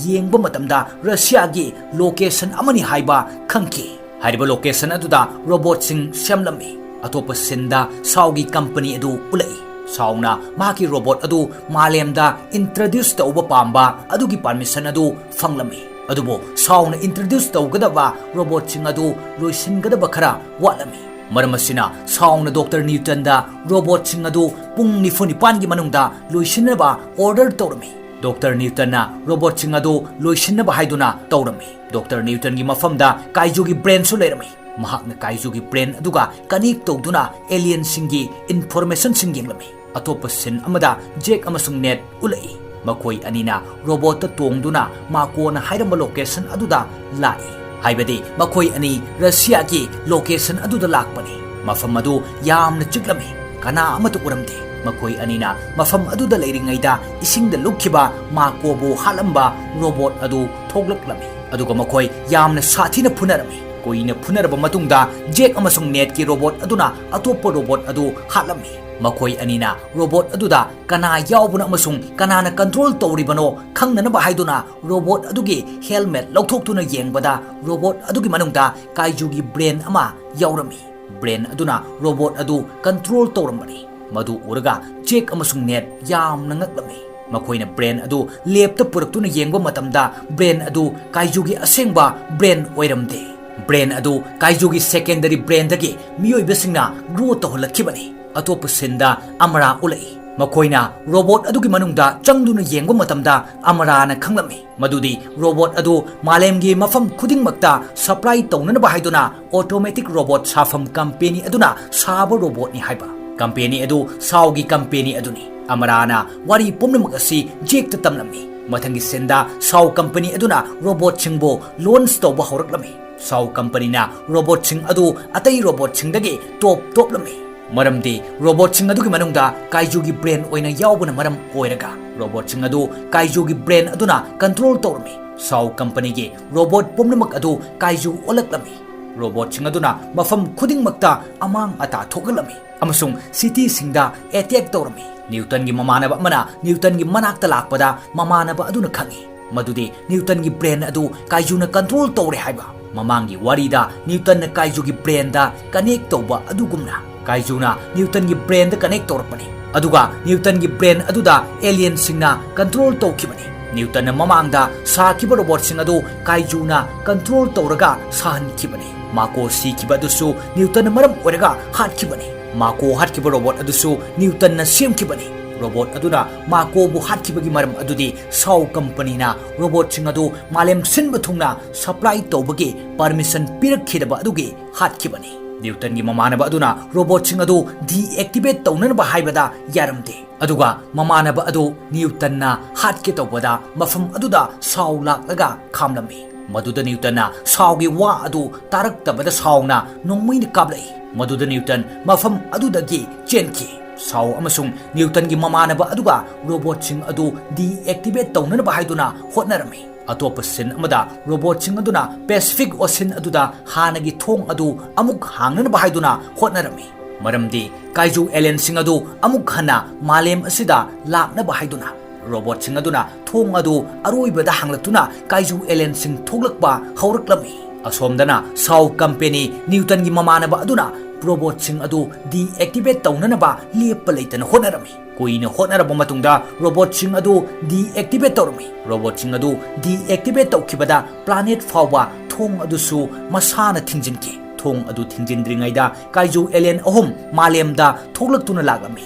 ꯌꯦꯡꯕ ꯃꯇꯝꯗ, ꯔꯁꯤꯌꯥꯒꯤ ꯂꯣꯀꯦꯁꯟ ꯑꯃꯅꯤ ꯍꯥꯏꯕ ꯈꯪꯈꯤ꯫ ꯍꯥꯏꯔꯤꯕ ꯂꯣꯀꯦꯁꯟ ꯑꯗꯨꯗ ꯔꯣꯕꯣꯠꯁꯤꯡ ꯁꯦꯝꯂꯝꯃꯤ꯫ ꯑꯇꯣꯞꯄ ꯁꯤꯟꯗ ꯁꯥꯎꯒꯤ ꯀꯝꯄꯅꯤ ꯑꯗꯨ ꯎꯠꯂꯛꯏ꯫ ꯁꯥꯎꯅ ꯃꯍꯥꯛꯀꯤ ꯔꯣꯕꯣꯠ ꯑꯗꯨ ꯃꯥꯂꯦꯝꯗ ꯏꯟꯇ꯭ꯔꯣꯗ꯭ꯌꯨꯁ ꯇꯧꯕ ꯄꯥꯝꯕ ꯑꯗꯨꯒꯤ ꯄꯥꯔꯃꯤꯁꯟ ꯑꯗꯨ ꯐꯪꯂꯝꯃꯤ꯫ ꯑꯗꯨꯕꯨ ꯁꯥꯎꯅ ꯏꯟꯇ꯭ꯔꯣꯗ꯭ꯌꯨꯁ ꯇꯧꯒꯗꯕ ꯔꯣꯕꯣꯠꯁꯤꯡ ꯑꯗꯨ ꯂꯣꯏꯁꯤꯟꯒꯗꯕ ꯈꯔ ꯋꯥꯠꯂꯝꯃꯤ꯫ ꯃꯔꯝ ꯑꯁꯤꯅ ꯁꯥꯎꯅ ꯗꯣꯛꯇꯔ ꯅ꯭ꯌꯨꯇꯟꯗ ꯔꯣꯕꯣꯠꯁꯤꯡ ꯑꯗꯨ ꯄꯨꯡ ꯅꯤꯐꯨ ꯅꯤꯄꯥꯟꯒꯤ ꯃꯅꯨꯡꯗ ꯂꯣꯏꯁꯤꯟꯅꯕ ꯑꯣꯔꯗꯔ ꯇꯧꯔꯝꯃꯤ꯫ ꯗꯣꯛꯇꯔ ꯅ꯭ꯌꯨꯇꯟꯅ ꯔꯣꯕꯣꯠꯁꯤꯡ ꯑꯗꯨ ꯂꯣꯏꯁꯤꯟꯅꯕ ꯍꯥꯏꯗꯨꯅ ꯇꯧꯔꯝꯃꯤ꯫ ꯗꯣꯛꯇꯔ ꯅ꯭ꯌꯨꯇꯟꯒꯤ ꯃꯐꯝꯗ ꯀꯥꯏꯖꯨꯒꯤ ꯕ꯭ꯔꯦꯟꯁꯨ ꯂꯩꯔꯝꯃꯤ꯫ ꯃꯍꯥꯛꯅ ꯀꯥꯏꯖꯨꯒꯤ ꯕ꯭ꯔꯦꯟ ꯑꯗꯨꯒ ꯀꯅꯦꯛ ꯇꯧꯗꯨꯅ ꯑꯦꯂꯤꯌꯟꯁꯤꯡꯒꯤ ꯏꯟꯐꯣꯔꯃꯦꯁꯟꯁꯤꯡ ꯌꯦꯡꯂꯝꯃꯤ꯫ ꯑꯇꯣꯞꯄ ꯁꯤꯟ ꯑꯃꯗ ꯖꯦꯛ ꯑꯃꯁꯨꯡ ꯅꯦꯠ ꯎꯠꯂꯛꯏ꯫ ꯃꯈꯣꯏ ꯑꯅꯤꯅ ꯔꯣꯕꯣꯠꯇ ꯇꯣꯡꯗꯨꯅ ꯃꯥꯀꯣꯅ ꯍꯥꯏꯔꯝꯕ ꯂꯣꯀꯦꯁꯟ ꯑꯗꯨꯗ ꯂꯥꯛꯏ꯫ ꯍꯥꯏꯕꯗꯤ ꯃꯈꯣꯏ ꯑꯅꯤ ꯔꯁꯤꯌꯥꯒꯤ ꯂꯣꯀꯦꯁꯟ ꯑꯗꯨꯗ ꯂꯥꯛꯄꯅꯤ꯫ ꯃꯐꯝ ꯑꯗꯨ ꯌꯥꯝꯅ ꯆꯤꯛꯂꯝꯃꯤ꯫ ꯀꯅꯥ ꯑꯃꯠꯇ ꯎꯔꯝꯗꯦ꯫ ꯃꯈꯣꯏ ꯑꯅꯤꯅ ꯃꯐꯝ ꯑꯗꯨꯗ ꯂꯩꯔꯤꯉꯩꯗ ꯏꯁꯤꯡꯗ ꯂꯨꯞꯈꯤꯕ ꯃꯥꯀꯣꯕꯨ ꯍꯥꯠꯂꯝꯕ ꯔꯣꯕꯣꯠ ꯑꯗꯨ ꯊꯣꯛꯂꯛꯂꯝꯃꯤ꯫ ꯑꯗꯨꯒ ꯃꯈꯣꯏ ꯌꯥꯝꯅ ꯁꯥꯊꯤꯅ ꯐꯨꯅꯔꯝꯃꯤ꯫ ꯀꯨꯏꯅ ꯐꯨꯅꯔꯕ ꯃꯇꯨꯡꯗ ꯖꯦꯛ ꯑꯃꯁꯨꯡ ꯅꯦꯠꯀꯤ ꯔꯣꯕꯣꯠ ꯑꯗꯨꯅ ꯑꯇꯣꯞꯄ ꯔꯣꯕꯣꯠ ꯑꯗꯨ ꯍꯥꯠꯂꯝꯃꯤ꯫ ꯃꯈꯣꯏ ꯑꯅꯤꯅ ꯔꯣꯕꯣꯠ ꯑꯗꯨꯗ ꯀꯅꯥ ꯌꯥꯎꯕꯅꯣ ꯑꯃꯁꯨꯡ ꯀꯅꯥꯅ ꯀꯟꯇ꯭ꯔꯣꯜ ꯇꯧꯔꯤꯕꯅꯣ ꯈꯪꯅꯅꯕ ꯍꯥꯏꯗꯨꯅ ꯔꯣꯕꯣꯠ ꯑꯗꯨꯒꯤ ꯍꯦꯜꯃꯦꯠ ꯂꯧꯊꯣꯛꯇꯨꯅ ꯌꯦꯡꯕꯗ ꯔꯣꯕꯣꯠ ꯑꯗꯨꯒꯤ ꯃꯅꯨꯡꯗ ꯀꯥꯏꯖꯨꯒꯤ ꯕ꯭ꯔꯦꯟ ꯑꯃ ꯌꯥꯎꯔꯝꯃꯤ꯫ ꯕ꯭ꯔꯦꯟ ꯑꯗꯨꯅ ꯔꯣꯕꯣꯠ ꯑꯗꯨ ꯀꯟꯇ꯭ꯔꯣꯜ ꯇꯧꯔꯝꯕꯅꯤ꯫ ꯃꯗꯨ ꯎꯔꯒ ꯖꯦꯛ ꯑꯃꯁꯨꯡ ꯅꯦꯠ ꯌꯥꯝꯅ ꯉꯛꯂꯝꯃꯤ꯫ ꯃꯈꯣꯏꯅ ꯕ꯭ꯔꯦꯟ ꯑꯗꯨ ꯂꯦꯞꯇ ꯄꯨꯔꯛꯇꯨꯅ ꯌꯦꯡꯕ ꯃꯇꯝꯗ ꯕ꯭ꯔꯦꯟ ꯑꯗꯨ ꯀꯥꯏꯖꯨꯒꯤ ꯑꯁꯦꯡꯕ ꯕ꯭ꯔꯦꯟ ꯑꯣꯏꯔꯝꯗꯦ꯫ ꯕ꯭ꯔꯦꯟ ꯑꯗꯨ ꯀꯥꯏꯖꯨꯒꯤ ꯁꯦꯀꯦꯟꯗꯔꯤ ꯕ꯭ꯔꯦꯟꯗꯒꯤ ꯃꯤꯑꯣꯏꯕꯁꯤꯡꯅ ꯒ꯭ꯔꯣ ꯇꯧꯍꯜꯂꯛꯈꯤꯕꯅꯤ꯫ ꯑꯇꯣꯞꯄ ꯁꯤꯟꯗ ꯑꯃꯔꯥ ꯎꯠꯂꯛꯏ꯫ ꯃꯈꯣꯏꯅ ꯔꯣꯕꯣꯠ ꯑꯗꯨꯒꯤ ꯃꯅꯨꯡꯗ ꯆꯪꯗꯨꯅ ꯌꯦꯡꯕ ꯃꯇꯝꯗ ꯑꯃꯔꯥꯅ ꯈꯪꯂꯝꯃꯤ ꯃꯗꯨꯗꯤ ꯔꯣꯕꯣꯠ ꯑꯗꯨ ꯃꯥꯂꯦꯝꯒꯤ ꯃꯐꯝ ꯈꯨꯗꯤꯡꯃꯛꯇ ꯁꯄ꯭ꯂꯥꯏ ꯇꯧꯅꯅꯕ ꯍꯥꯏꯗꯨꯅ ꯑꯣꯇꯣꯃꯦꯇꯤꯛ ꯔꯣꯕꯣꯠ ꯁꯥꯐꯝ ꯀꯝꯄꯦꯅꯤ ꯑꯗꯨꯅ ꯁꯥꯕ ꯔꯣꯕꯣꯠꯅꯤ ꯍꯥꯏꯕ꯫ ꯀꯝꯄꯦꯅꯤ ꯑꯗꯨ ꯁꯥꯎꯒꯤ ꯀꯝꯄꯦꯅꯤ ꯑꯗꯨꯅꯤ꯫ ꯑꯃꯔꯥꯅ ꯋꯥꯔꯤ ꯄꯨꯝꯅꯃꯛ ꯑꯁꯤ ꯖꯦꯛꯇ ꯇꯝꯂꯝꯃꯤ꯫ ꯃꯊꯪꯒꯤ ꯁꯤꯟꯗ ꯁꯥꯎ ꯀꯝꯄꯦꯅꯤ ꯑꯗꯨꯅ ꯔꯣꯕꯣꯠꯁꯤꯡꯕꯨ ꯂꯣꯟꯆ ꯇꯧꯕ ꯍꯧꯔꯛꯂꯝꯃꯤ꯫ ꯁꯥꯎ ꯀꯝꯄꯦꯅꯤꯅ ꯔꯣꯕꯣꯠꯁꯤꯡ ꯑꯗꯨ ꯑꯇꯩ ꯔꯣꯕꯣꯠꯁꯤꯡꯗꯒꯤ ꯇꯣꯞ ꯇꯣꯞꯂꯝꯃꯤ꯫ ꯃꯔꯝꯗꯤ ꯔꯣꯕꯣꯠꯁꯤꯡ ꯑꯗꯨꯒꯤ ꯃꯅꯨꯡꯗ ꯀꯥꯏꯖꯨꯒꯤ ꯕ꯭ꯔꯦꯟ ꯑꯣꯏꯅ ꯌꯥꯎꯕꯅ ꯃꯔꯝ ꯑꯣꯏꯔꯒ ꯔꯣꯕꯣꯠꯁꯤꯡ ꯑꯗꯨ ꯀꯥꯏꯖꯨꯒꯤ ꯕ꯭ꯔꯦꯟ ꯑꯗꯨꯅ ꯀꯟꯇ꯭ꯔꯣꯜ ꯇꯧꯔꯝꯃꯤ꯫ ꯁꯥꯎ ꯀꯝꯄꯦꯅꯤꯒꯤ ꯔꯣꯕꯣꯠ ꯄꯨꯝꯅꯃꯛ ꯑꯗꯨ ꯀꯥꯏꯖꯨ ꯑꯣꯜꯂꯛꯂꯝꯃꯤ꯫ ꯔꯣꯕꯣꯠꯁꯤꯡ ꯑꯗꯨꯅ ꯃꯐꯝ ꯈꯨꯗꯤꯡꯃꯛꯇ ꯑꯃꯥꯡ ꯑꯇꯥ ꯊꯣꯛꯍꯜꯂꯝꯃꯤ ꯑꯃꯁꯨꯡ ꯁꯤꯇꯤꯁꯤꯡꯗ ꯑꯦꯇꯦꯛ ꯇꯧꯔꯝꯃꯤ꯫ ꯅ꯭ꯌꯨꯇꯟꯒꯤ ꯃꯃꯥꯟꯅꯕ ꯑꯃꯅ ꯅ꯭ꯌꯨꯇꯟꯒꯤ ꯃꯅꯥꯛꯇ ꯂꯥꯛꯄꯗ ꯃꯃꯥꯟꯅꯕ ꯑꯗꯨꯅ ꯈꯪꯏ ꯃꯗꯨꯗꯤ ꯅ꯭ꯌꯨꯇꯟꯒꯤ ꯕ꯭ꯔꯦꯟ ꯑꯗꯨ ꯀꯥꯏꯖꯨꯅ ꯀꯟꯇ꯭ꯔꯣꯜ ꯇꯧꯔꯦ ꯍꯥꯏꯕ꯫ ꯃꯃꯥꯡꯒꯤ ꯋꯥꯔꯤꯗ ꯅ꯭ꯌꯨꯇꯟꯅ ꯀꯥꯏꯖꯨꯒꯤ ꯕ꯭ꯔꯦꯟꯗ ꯀꯅꯦꯛ ꯇꯧꯕ ꯑꯗꯨꯒꯨꯝꯅ ꯀꯥꯏꯖꯨꯅ ꯅ꯭ꯌꯨꯇꯟꯒꯤ ꯕ꯭ꯔꯦꯟꯗ ꯀꯅꯦꯛ ꯇꯧꯔꯛꯄꯅꯤ꯫ ꯑꯗꯨꯒ ꯅ꯭ꯌꯨꯇꯟꯒꯤ ꯕ꯭ꯔꯦꯟ ꯑꯗꯨꯗ ꯑꯦꯂꯤꯌꯟꯁꯤꯡꯅ ꯀꯟꯇ꯭ꯔꯣꯜ ꯇꯧꯈꯤꯕꯅꯤ꯫ ꯅ꯭ꯌꯨꯇꯟꯅ ꯃꯃꯥꯡꯗ ꯁꯥꯈꯤꯕ ꯔꯣꯕꯣꯠꯁꯤꯡ ꯑꯗꯨ ꯀꯥꯏꯖꯨꯅ ꯀꯟꯇ꯭ꯔꯣꯜ ꯇꯧꯔꯒ ꯁꯥꯍꯟꯈꯤꯕꯅꯤ꯫ ꯃꯥꯀꯣ ꯁꯤꯈꯤꯕ ꯑꯗꯨꯁꯨ ꯅ꯭ꯌꯨꯇꯟꯅ ꯃꯔꯝ ꯑꯣꯏꯔꯒ ꯍꯥꯠꯈꯤꯕꯅꯤ꯫ ꯃꯥꯀꯣ ꯍꯥꯠꯈꯤꯕ ꯔꯣꯕꯣꯠ ꯑꯗꯨꯁꯨ ꯅ꯭ꯌꯨꯇꯟꯅ ꯁꯦꯝꯈꯤꯕꯅꯤ꯫ ꯔꯣꯕꯣꯠ ꯑꯗꯨꯅ ꯃꯥꯀꯣꯕꯨ ꯍꯥꯠꯈꯤꯕꯒꯤ ꯃꯔꯝ ꯑꯗꯨꯗꯤ ꯁꯥꯎ ꯀꯝꯄꯅꯤꯅ ꯔꯣꯕꯣꯠꯁꯤꯡ ꯑꯗꯨ ꯃꯥꯂꯦꯝ ꯁꯤꯟꯕ ꯊꯨꯡꯅ ꯁꯄ꯭ꯂꯥꯏ ꯇꯧꯕꯒꯤ ꯄꯔꯃꯤꯁꯟ ꯄꯤꯔꯛꯈꯤꯗꯕ ꯑꯗꯨꯒꯤ ꯍꯥꯠꯈꯤꯕꯅꯤ꯫ ꯅ꯭ꯌꯨꯇꯟꯒꯤ ꯃꯃꯥꯟꯅꯕ ꯑꯗꯨꯅ ꯔꯣꯕꯣꯠꯁꯤꯡ ꯑꯗꯨ ꯗꯤꯑꯦꯛꯇꯤꯚꯦꯠ ꯇꯧꯅꯅꯕ ꯍꯥꯏꯕꯗ ꯌꯥꯔꯝꯗꯦ꯫ ꯑꯗꯨꯒ ꯃꯃꯥꯟꯅꯕ ꯑꯗꯨ ꯅ꯭ꯌꯨꯇꯟꯅ ꯍꯥꯠꯀꯦ ꯇꯧꯕꯗ ꯃꯐꯝ ꯑꯗꯨꯗ ꯁꯥꯎ ꯂꯥꯛꯂꯒ ꯈꯥꯝꯂꯝꯃꯤ꯫ ꯃꯗꯨꯗ ꯅ꯭ꯌꯨꯇꯟꯅ ꯁꯥꯎꯒꯤ ꯋꯥ ꯑꯗꯨ ꯇꯥꯔꯛꯇꯕꯗ ꯁꯥꯎꯅ ꯅꯣꯡꯃꯩꯅ ꯀꯥꯞꯂꯛꯏ꯫ ꯃꯗꯨꯗ ꯅ꯭ꯌꯨꯇꯟ ꯃꯐꯝ ꯑꯗꯨꯗꯒꯤ ꯆꯦꯟꯈꯤ꯫ ꯁꯥꯎ ꯑꯃꯁꯨꯡ ꯅ꯭ꯌꯨꯇꯟꯒꯤ ꯃꯃꯥꯟꯅꯕ ꯑꯗꯨꯒ ꯔꯣꯕꯣꯠꯁꯤꯡ ꯑꯗꯨ ꯗꯤꯑꯦꯛꯇꯤꯚꯦꯠ ꯇꯧꯅꯅꯕ ꯍꯥꯏꯗꯨꯅ ꯍꯣꯠꯅꯔꯝꯃꯤ꯫ ꯑꯇꯣꯞꯄ ꯁꯤꯟ ꯑꯃꯗ ꯔꯣꯕꯣꯠꯁꯤꯡ ꯑꯗꯨꯅ ꯄꯦꯁꯤꯐꯤꯛ ꯑꯣꯁꯤꯟ ꯑꯗꯨꯗ ꯍꯥꯟꯅꯒꯤ ꯊꯣꯡ ꯑꯗꯨ ꯑꯃꯨꯛ ꯍꯥꯡꯅꯅꯕ ꯍꯥꯏꯗꯨꯅ ꯍꯣꯠꯅꯔꯝꯃꯤ꯫ ꯃꯔꯝꯗꯤ ꯀꯥꯏꯖꯨ ꯑꯦꯂꯦꯟꯁꯤꯡ ꯑꯗꯨ ꯑꯃꯨꯛ ꯍꯟꯅ ꯃꯥꯂꯦꯝ ꯑꯁꯤꯗ ꯂꯥꯛꯅꯕ ꯍꯥꯏꯗꯨꯅ꯫ ꯔꯣꯕꯣꯠꯁꯤꯡ ꯑꯗꯨꯅ ꯊꯣꯡ ꯑꯗꯨ ꯑꯔꯣꯏꯕꯗ ꯍꯥꯡꯂꯛꯇꯨꯅ ꯀꯥꯏꯖꯨ ꯑꯦꯂꯦꯟꯁꯤꯡ ꯊꯣꯛꯂꯛꯄ ꯍꯧꯔꯛꯂꯝꯃꯤ꯫ ꯑꯁꯣꯝꯗꯅ ꯁꯥꯎ ꯀꯝꯄꯦꯅꯤ ꯅ꯭ꯌꯨꯇꯟꯒꯤ ꯃꯃꯥꯟꯅꯕ ꯑꯗꯨꯅ ꯔꯣꯕꯣꯠꯁꯤꯡ ꯑꯗꯨ ꯗꯤꯑꯦꯛꯇꯤꯚꯦꯠ ꯇꯧꯅꯅꯕ ꯂꯦꯞꯄ ꯂꯩꯇꯅ ꯍꯣꯠꯅꯔꯝꯃꯤ꯫ ꯀꯨꯏꯅ ꯍꯣꯠꯅꯔꯕ ꯃꯇꯨꯡꯗ ꯔꯣꯕꯣꯠꯁꯤꯡ ꯑꯗꯨ ꯗꯤꯑꯦꯛꯇꯤꯚꯦꯠ ꯇꯧꯔꯝꯃꯤ꯫ ꯔꯣꯕꯣꯠꯁꯤꯡ ꯑꯗꯨ ꯗꯤꯑꯦꯛꯇꯤꯚꯦꯠ ꯇꯧꯈꯤꯕꯗ ꯄ꯭ꯂꯥꯅꯦꯠ ꯐꯥꯎꯕ ꯊꯣꯡ ꯑꯗꯨꯁꯨ ꯃꯁꯥꯅ ꯊꯤꯡꯖꯤꯟꯈꯤ꯫ ꯊꯣꯡ ꯑꯗꯨ ꯊꯤꯡꯖꯤꯟꯗ꯭ꯔꯤꯉꯩꯗ ꯀꯥꯏꯖꯨ ꯑꯦꯂꯦꯟ ꯑꯍꯨꯝ ꯃꯥꯂꯦꯝꯗ ꯊꯣꯛꯂꯛꯇꯨꯅ ꯂꯥꯛꯂꯝꯃꯤ꯫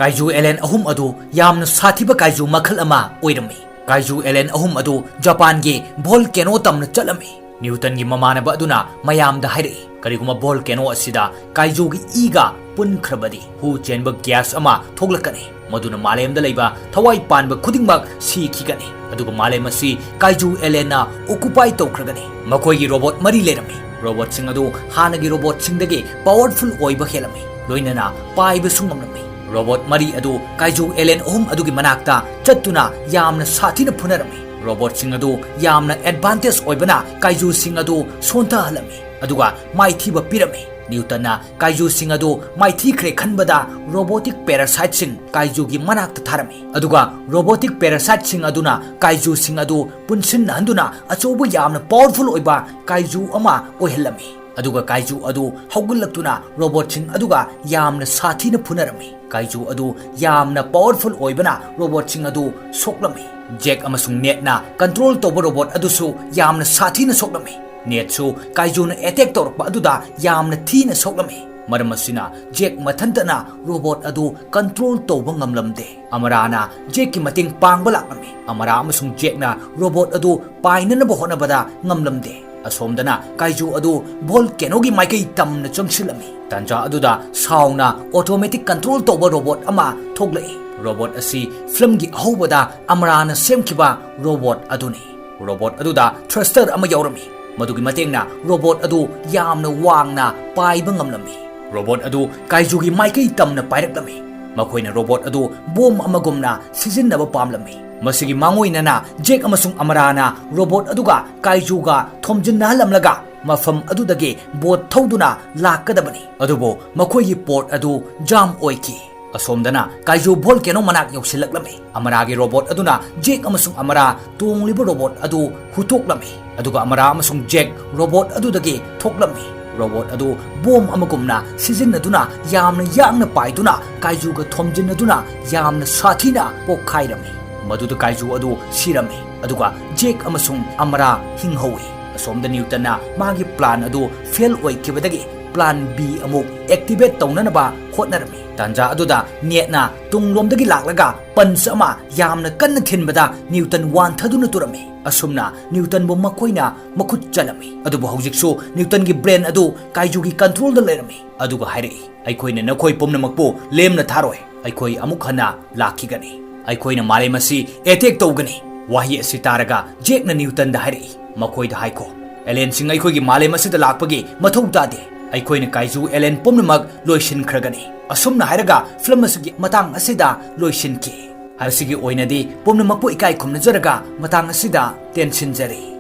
ꯀꯥꯏꯖꯨ ꯑꯦꯂꯦꯟ ꯑꯍꯨꯝ ꯑꯗꯨ ꯌꯥꯝꯅ ꯁꯥꯊꯤꯕ ꯀꯥꯏꯖꯨ ꯃꯈꯜ ꯑꯃ ꯑꯣꯏꯔꯝꯃꯤ꯫ ꯀꯥꯏꯖꯨ ꯑꯦꯂꯦꯟ ꯑꯍꯨꯝ ꯑꯗꯨ ꯖꯄꯥꯟꯒꯤ ꯚꯣꯜꯀꯦꯅꯣ ꯇꯝꯅ ꯆꯠꯂꯝꯃꯤ꯫ ꯅ꯭ꯌꯨꯇꯟꯒꯤ ꯃꯃꯥꯟꯅꯕ ꯑꯗꯨꯅ ꯃꯌꯥꯝꯗ ꯍꯥꯏꯔꯛꯏ, "ꯀꯔꯤꯒꯨꯝꯕ ꯚꯣꯜꯀꯦꯅꯣ ꯑꯁꯤꯗ ꯀꯥꯏꯖꯨꯒꯤ ꯏꯒ ꯄꯨꯟꯈ꯭ꯔꯕꯗꯤ ꯍꯨ ꯆꯦꯟꯕ ꯒ꯭ꯌꯥꯁ ꯑꯃ ꯊꯣꯛꯂꯛꯀꯅꯤ, ꯃꯗꯨꯅ ꯃꯥꯂꯦꯝꯗ ꯂꯩꯕ ꯊꯋꯥꯏ ꯄꯥꯟꯕ ꯈꯨꯗꯤꯡꯃꯛ ꯁꯤꯈꯤꯒꯅꯤ, ꯑꯗꯨꯒ ꯃꯥꯂꯦꯝ ꯑꯁꯤ ꯀꯥꯏꯖꯨ ꯑꯦꯂꯦꯟꯅ ꯑꯣꯀꯨꯄꯥꯏ ꯇꯧꯈ꯭ꯔꯒꯅꯤ꯫" ꯃꯈꯣꯏꯒꯤ ꯔꯣꯕꯣꯠ ꯃꯔꯤ ꯂꯩꯔꯝꯃꯤ꯫ ꯔꯣꯕꯣꯠꯁꯤꯡ ꯑꯗꯨ ꯍꯥꯟꯅꯒꯤ ꯔꯣꯕꯣꯠꯁꯤꯡꯗꯒꯤ ꯄꯥꯋꯔꯐꯨꯜ ꯑꯣꯏꯕ ꯍꯦꯜꯂꯝꯃꯤ, ꯂꯣꯏꯅꯅ ꯄꯥꯏꯕꯁꯨ ꯉꯝꯂꯝꯃꯤ꯫ ꯔꯣꯕꯣꯠ ꯃꯔꯤ ꯑꯗꯨ ꯀꯥꯏꯖꯨ ꯑꯦꯂꯦꯟ ꯑꯍꯨꯝ ꯑꯗꯨꯒꯤ ꯃꯅꯥꯛꯇ ꯆꯠꯇꯨꯅ ꯌꯥꯝꯅ ꯁꯥꯊꯤꯅ ꯐꯨꯅꯔꯝꯃꯤ꯫ ꯔꯣꯕꯣꯠꯁꯤꯡ ꯑꯗꯨ ꯌꯥꯝꯅ ꯑꯦꯗꯚꯥꯟꯇꯦꯖ ꯑꯣꯏꯕꯅ ꯀꯥꯏꯖꯨꯁꯤꯡ ꯑꯗꯨ ꯁꯣꯟꯊꯍꯜꯂꯝꯃꯤ, ꯑꯗꯨꯒ ꯃꯥꯏꯊꯤꯕ ꯄꯤꯔꯝꯃꯤ꯫ ꯅ꯭ꯌꯨꯇꯟꯅ ꯀꯥꯏꯖꯨꯁꯤꯡ ꯑꯗꯨ ꯃꯥꯏꯊꯤꯈ꯭ꯔꯦ ꯈꯟꯕꯗ ꯔꯣꯕꯣꯇꯤꯛ ꯄꯦꯔꯥꯁꯥꯏꯠꯁꯤꯡ ꯀꯥꯏꯖꯨꯒꯤ ꯃꯅꯥꯛꯇ ꯊꯥꯔꯝꯃꯤ, ꯑꯗꯨꯒ ꯔꯣꯕꯣꯇꯤꯛ ꯄꯦꯔꯥꯁꯥꯏꯠꯁꯤꯡ ꯑꯗꯨꯅ ꯀꯥꯏꯖꯨꯁꯤꯡ ꯑꯗꯨ ꯄꯨꯟꯁꯤꯟꯅꯍꯟꯗꯨꯅ ꯑꯆꯧꯕ ꯌꯥꯝꯅ ꯄꯥꯋꯔꯐꯨꯜ ꯑꯣꯏꯕ ꯀꯥꯏꯖꯨ ꯑꯃ ꯑꯣꯏꯍꯜꯂꯝꯃꯤ꯫ ꯑꯗꯨꯒ ꯀꯥꯏꯖꯨ ꯑꯗꯨ ꯍꯧꯒꯠꯂꯛꯇꯨꯅ ꯔꯣꯕꯣꯠꯁꯤꯡ ꯑꯗꯨꯒ ꯌꯥꯝꯅ ꯁꯥꯊꯤꯅ ꯐꯨꯅꯔꯝꯃꯤ꯫ ꯀꯥꯏꯖꯨ ꯑꯗꯨ ꯌꯥꯝꯅ ꯄꯥꯋꯔꯐꯨꯜ ꯑꯣꯏꯕꯅ ꯔꯣꯕꯣꯠꯁꯤꯡ ꯑꯗꯨ ꯁꯣꯛꯂꯝꯃꯤ꯫ ꯖꯦꯛ ꯑꯃꯁꯨꯡ ꯅꯦꯠꯅ ꯀꯟꯇ꯭ꯔꯣꯜ ꯇꯧꯕ ꯔꯣꯕꯣꯠ ꯑꯗꯨꯁꯨ ꯌꯥꯝꯅ ꯁꯥꯊꯤꯅ ꯁꯣꯛꯂꯝꯃꯤ꯫ ꯅꯦꯠꯁꯨ ꯀꯥꯏꯖꯨꯅ ꯑꯦꯇꯦꯛ ꯇꯧꯔꯛꯄ ꯑꯗꯨꯗ ꯌꯥꯝꯅ ꯊꯤꯅ ꯁꯣꯛꯂꯝꯃꯤ꯫ ꯃꯔꯝ ꯑꯁꯤꯅ ꯖꯦꯛ ꯃꯊꯟꯇꯅ ꯔꯣꯕꯣꯠ ꯑꯗꯨ ꯀꯟꯇ꯭ꯔꯣꯜ ꯇꯧꯕ ꯉꯝꯂꯝꯗꯦ꯫ ꯑꯃꯔꯥꯅ ꯖꯦꯛꯀꯤ ꯃꯇꯦꯡ ꯄꯥꯡꯕ ꯂꯥꯛꯂꯝꯃꯤ꯫ ꯑꯃꯔꯥ ꯑꯃꯁꯨꯡ ꯖꯦꯛꯅ ꯔꯣꯕꯣꯠ ꯑꯗꯨ ꯄꯥꯏꯅꯅꯕ ꯍꯣꯠꯅꯕꯗ ꯉꯝꯂꯝꯗꯦ꯫ ꯑꯁꯣꯝꯗꯅ ꯀꯥꯏꯖꯨ ꯑꯗꯨ ꯚꯣꯜꯀꯦꯅꯣꯒꯤ ꯃꯥꯏꯀꯩ ꯇꯝꯅ ꯆꯪꯁꯤꯜꯂꯝꯃꯤ꯫ ꯇꯥꯟꯖꯥ ꯑꯗꯨꯗ ꯁꯥꯎꯅ ꯑꯣꯇꯣꯃꯦꯇꯤꯛ ꯀꯟꯇ꯭ꯔꯣꯜ ꯇꯧꯕ ꯔꯣꯕꯣꯠ ꯑꯃ ꯊꯣꯛꯂꯛꯏ꯫ ꯔꯣꯕꯣꯠ ꯑꯁꯤ ꯐꯤꯂꯝꯒꯤ ꯑꯍꯧꯕꯗ ꯑꯃꯔꯥꯅ ꯁꯦꯝꯈꯤꯕ ꯔꯣꯕꯣꯠ ꯑꯗꯨꯅꯤ꯫ ꯔꯣꯕꯣꯠ ꯑꯗꯨꯗ ꯊ꯭ꯔꯁꯇꯔ ꯑꯃ ꯌꯥꯎꯔꯝꯃꯤ꯫ ꯃꯗꯨꯒꯤ ꯃꯇꯦꯡꯅ ꯔꯣꯕꯣꯠ ꯑꯗꯨ ꯌꯥꯝꯅ ꯋꯥꯡꯅ ꯄꯥꯏꯕ ꯉꯝꯂꯝꯃꯤ꯫ ꯔꯣꯕꯣꯠ ꯑꯗꯨ ꯀꯥꯏꯖꯨꯒꯤ ꯃꯥꯏꯀꯩ ꯇꯝꯅ ꯄꯥꯏꯔꯛꯂꯝꯃꯤ꯫ ꯃꯈꯣꯏꯅ ꯔꯣꯕꯣꯠ ꯑꯗꯨ ꯕꯣꯝ ꯑꯃꯒꯨꯝꯅ ꯁꯤꯖꯤꯟꯅꯕ ꯄꯥꯝꯂꯝꯃꯤ꯫ ꯃꯁꯤꯒꯤ ꯃꯥꯡꯑꯣꯏꯅꯅ ꯖꯦꯛ ꯑꯃꯁꯨꯡ ꯑꯃꯔꯥꯅ ꯔꯣꯕꯣꯠ ꯑꯗꯨꯒ ꯀꯥꯏꯖꯨꯒ ꯊꯣꯝꯖꯤꯟꯅꯍꯜꯂꯝꯂꯒ ꯃꯐꯝ ꯑꯗꯨꯗꯒꯤ ꯕꯣꯠ ꯊꯧꯗꯨꯅ ꯂꯥꯛꯀꯗꯕꯅꯤ꯫ ꯑꯗꯨꯕꯨ ꯃꯈꯣꯏꯒꯤ ꯄꯣꯠ ꯑꯗꯨ ꯖꯥꯝ ꯑꯣꯏꯈꯤ꯫ ꯑꯁꯣꯝꯗꯅ ꯀꯥꯏꯖꯨ ꯚꯣꯜꯀꯦꯅꯣ ꯃꯅꯥꯛ ꯌꯧꯁꯤꯜꯂꯛꯂꯝꯃꯤ꯫ ꯑꯃꯔꯥꯒꯤ ꯔꯣꯕꯣꯠ ꯑꯗꯨꯅ ꯖꯦꯛ ꯑꯃꯁꯨꯡ ꯑꯃꯔꯥ ꯇꯣꯡꯂꯤꯕ ꯔꯣꯕꯣꯠ ꯑꯗꯨ ꯍꯨꯠꯇꯣꯛꯂꯝꯃꯤ꯫ ꯑꯗꯨꯒ ꯑꯃꯔꯥ ꯑꯃꯁꯨꯡ ꯖꯦꯛ ꯔꯣꯕꯣꯠ ꯑꯗꯨꯗꯒꯤ ꯊꯣꯛꯂꯝꯃꯤ꯫ ꯔꯣꯕꯣꯠ ꯑꯗꯨ ꯕꯣꯝ ꯑꯃꯒꯨꯝꯅ ꯁꯤꯖꯤꯟꯅꯗꯨꯅ ꯌꯥꯝꯅ ꯌꯥꯡꯅ ꯄꯥꯏꯗꯨꯅ ꯀꯥꯏꯖꯨꯒ ꯊꯣꯝꯖꯤꯟꯅꯗꯨꯅ ꯌꯥꯝꯅ ꯁꯥꯊꯤꯅ ꯄꯣꯛꯈꯥꯏꯔꯝꯃꯤ꯫ ꯃꯗꯨꯗ ꯀꯥꯏꯖꯨ ꯑꯗꯨ ꯁꯤꯔꯝꯃꯤ꯫ ꯑꯗꯨꯒ ꯖꯦꯛ ꯑꯃꯁꯨꯡ ꯑꯃꯔꯥ ꯍꯤꯡꯍꯧꯏ꯫ ꯑꯁꯣꯝꯗ ꯅ꯭ꯌꯨꯇꯟꯅ ꯃꯥꯒꯤ ꯄ꯭ꯂꯥꯟ ꯑꯗꯨ ꯐꯦꯜ ꯑꯣꯏꯈꯤꯕꯗꯒꯤ ꯄ꯭ꯂꯥꯟ ꯕꯤ ꯑꯃꯨꯛ ꯑꯦꯛꯇꯤꯚꯦꯠ ꯇꯧꯅꯅꯕ ꯍꯣꯠꯅꯔꯝꯃꯤ꯫ ꯇꯥꯟꯖꯥ ꯑꯗꯨꯗ ꯅꯦꯠꯅ ꯇꯨꯡꯂꯣꯝꯗꯒꯤ ꯂꯥꯛꯂꯒ ꯄꯟꯆ ꯑꯃ ꯌꯥꯝꯅ ꯀꯟꯅ ꯊꯤꯟꯕꯗ ꯅ꯭ꯌꯨꯇꯟ ꯋꯥꯟꯊꯗꯨꯅ ꯇꯨꯔꯝꯃꯤ꯫ ꯑꯁꯨꯝꯅ ꯅ꯭ꯌꯨꯇꯟꯕꯨ ꯃꯈꯣꯏꯅ ꯃꯈꯨꯠ ꯆꯜꯂꯝꯃꯤ꯫ ꯑꯗꯨꯕꯨ ꯍꯧꯖꯤꯛꯁꯨ ꯅ꯭ꯌꯨꯇꯟꯒꯤ ꯕ꯭ꯔꯦꯟ ꯑꯗꯨ ꯀꯥꯏꯖꯨꯒꯤ ꯀꯟꯇ꯭ꯔꯣꯜꯗ ꯂꯩꯔꯝꯃꯤ꯫ ꯑꯗꯨꯒ ꯍꯥꯏꯔꯛꯏ, "ꯑꯩꯈꯣꯏꯅ ꯅꯈꯣꯏ ꯄꯨꯝꯅꯃꯛꯄꯨ ꯂꯦꯝꯅ ꯊꯥꯔꯣꯏ꯫ ꯑꯩꯈꯣꯏ ꯑꯃꯨꯛ ꯍꯟꯅ ꯂꯥꯛꯈꯤꯒꯅꯤ꯫ ꯑꯩꯈꯣꯏꯅ ꯃꯥꯂꯦꯝ ꯑꯁꯤ ꯑꯦꯇꯦꯛ ꯇꯧꯒꯅꯤ꯫" ꯋꯥꯍꯩ ꯑꯁꯤ ꯇꯥꯔꯒ ꯖꯦꯛꯅ ꯅ꯭ꯌꯨꯇꯟꯗ ꯍꯥꯏꯔꯛꯏ꯫ ꯃꯈꯣꯏꯗ ꯍꯥꯏꯈꯣ, "ꯑꯦꯂꯦꯟꯁꯤꯡ ꯑꯩꯈꯣꯏꯒꯤ ꯃꯥꯂꯦꯝ ꯑꯁꯤꯗ ꯂꯥꯛꯄꯒꯤ ꯃꯊꯧ ꯇꯥꯗꯦ꯫ ꯑꯩꯈꯣꯏꯅ ꯀꯥꯏꯖꯨ ꯑꯦꯂꯦꯟ ꯄꯨꯝꯅꯃꯛ ꯂꯣꯏꯁꯤꯟꯈ꯭ꯔꯒꯅꯤ꯫" ꯑꯁꯨꯝꯅ ꯍꯥꯏꯔꯒ ꯐꯤꯂꯝ ꯑꯁꯤꯒꯤ ꯃꯇꯥꯡ ꯑꯁꯤꯗ ꯂꯣꯏꯁꯤꯟꯈꯤ꯫ ꯃꯁꯤꯒꯤ ꯑꯣꯏꯅꯗꯤ ꯄꯨꯝꯅꯃꯛꯄꯨ ꯏꯀꯥꯏ ꯈꯨꯝꯅꯖꯔꯒ ꯃꯇꯥꯡ ꯑꯁꯤꯗ ꯇꯦꯟꯁꯤꯟꯖꯔꯤ꯫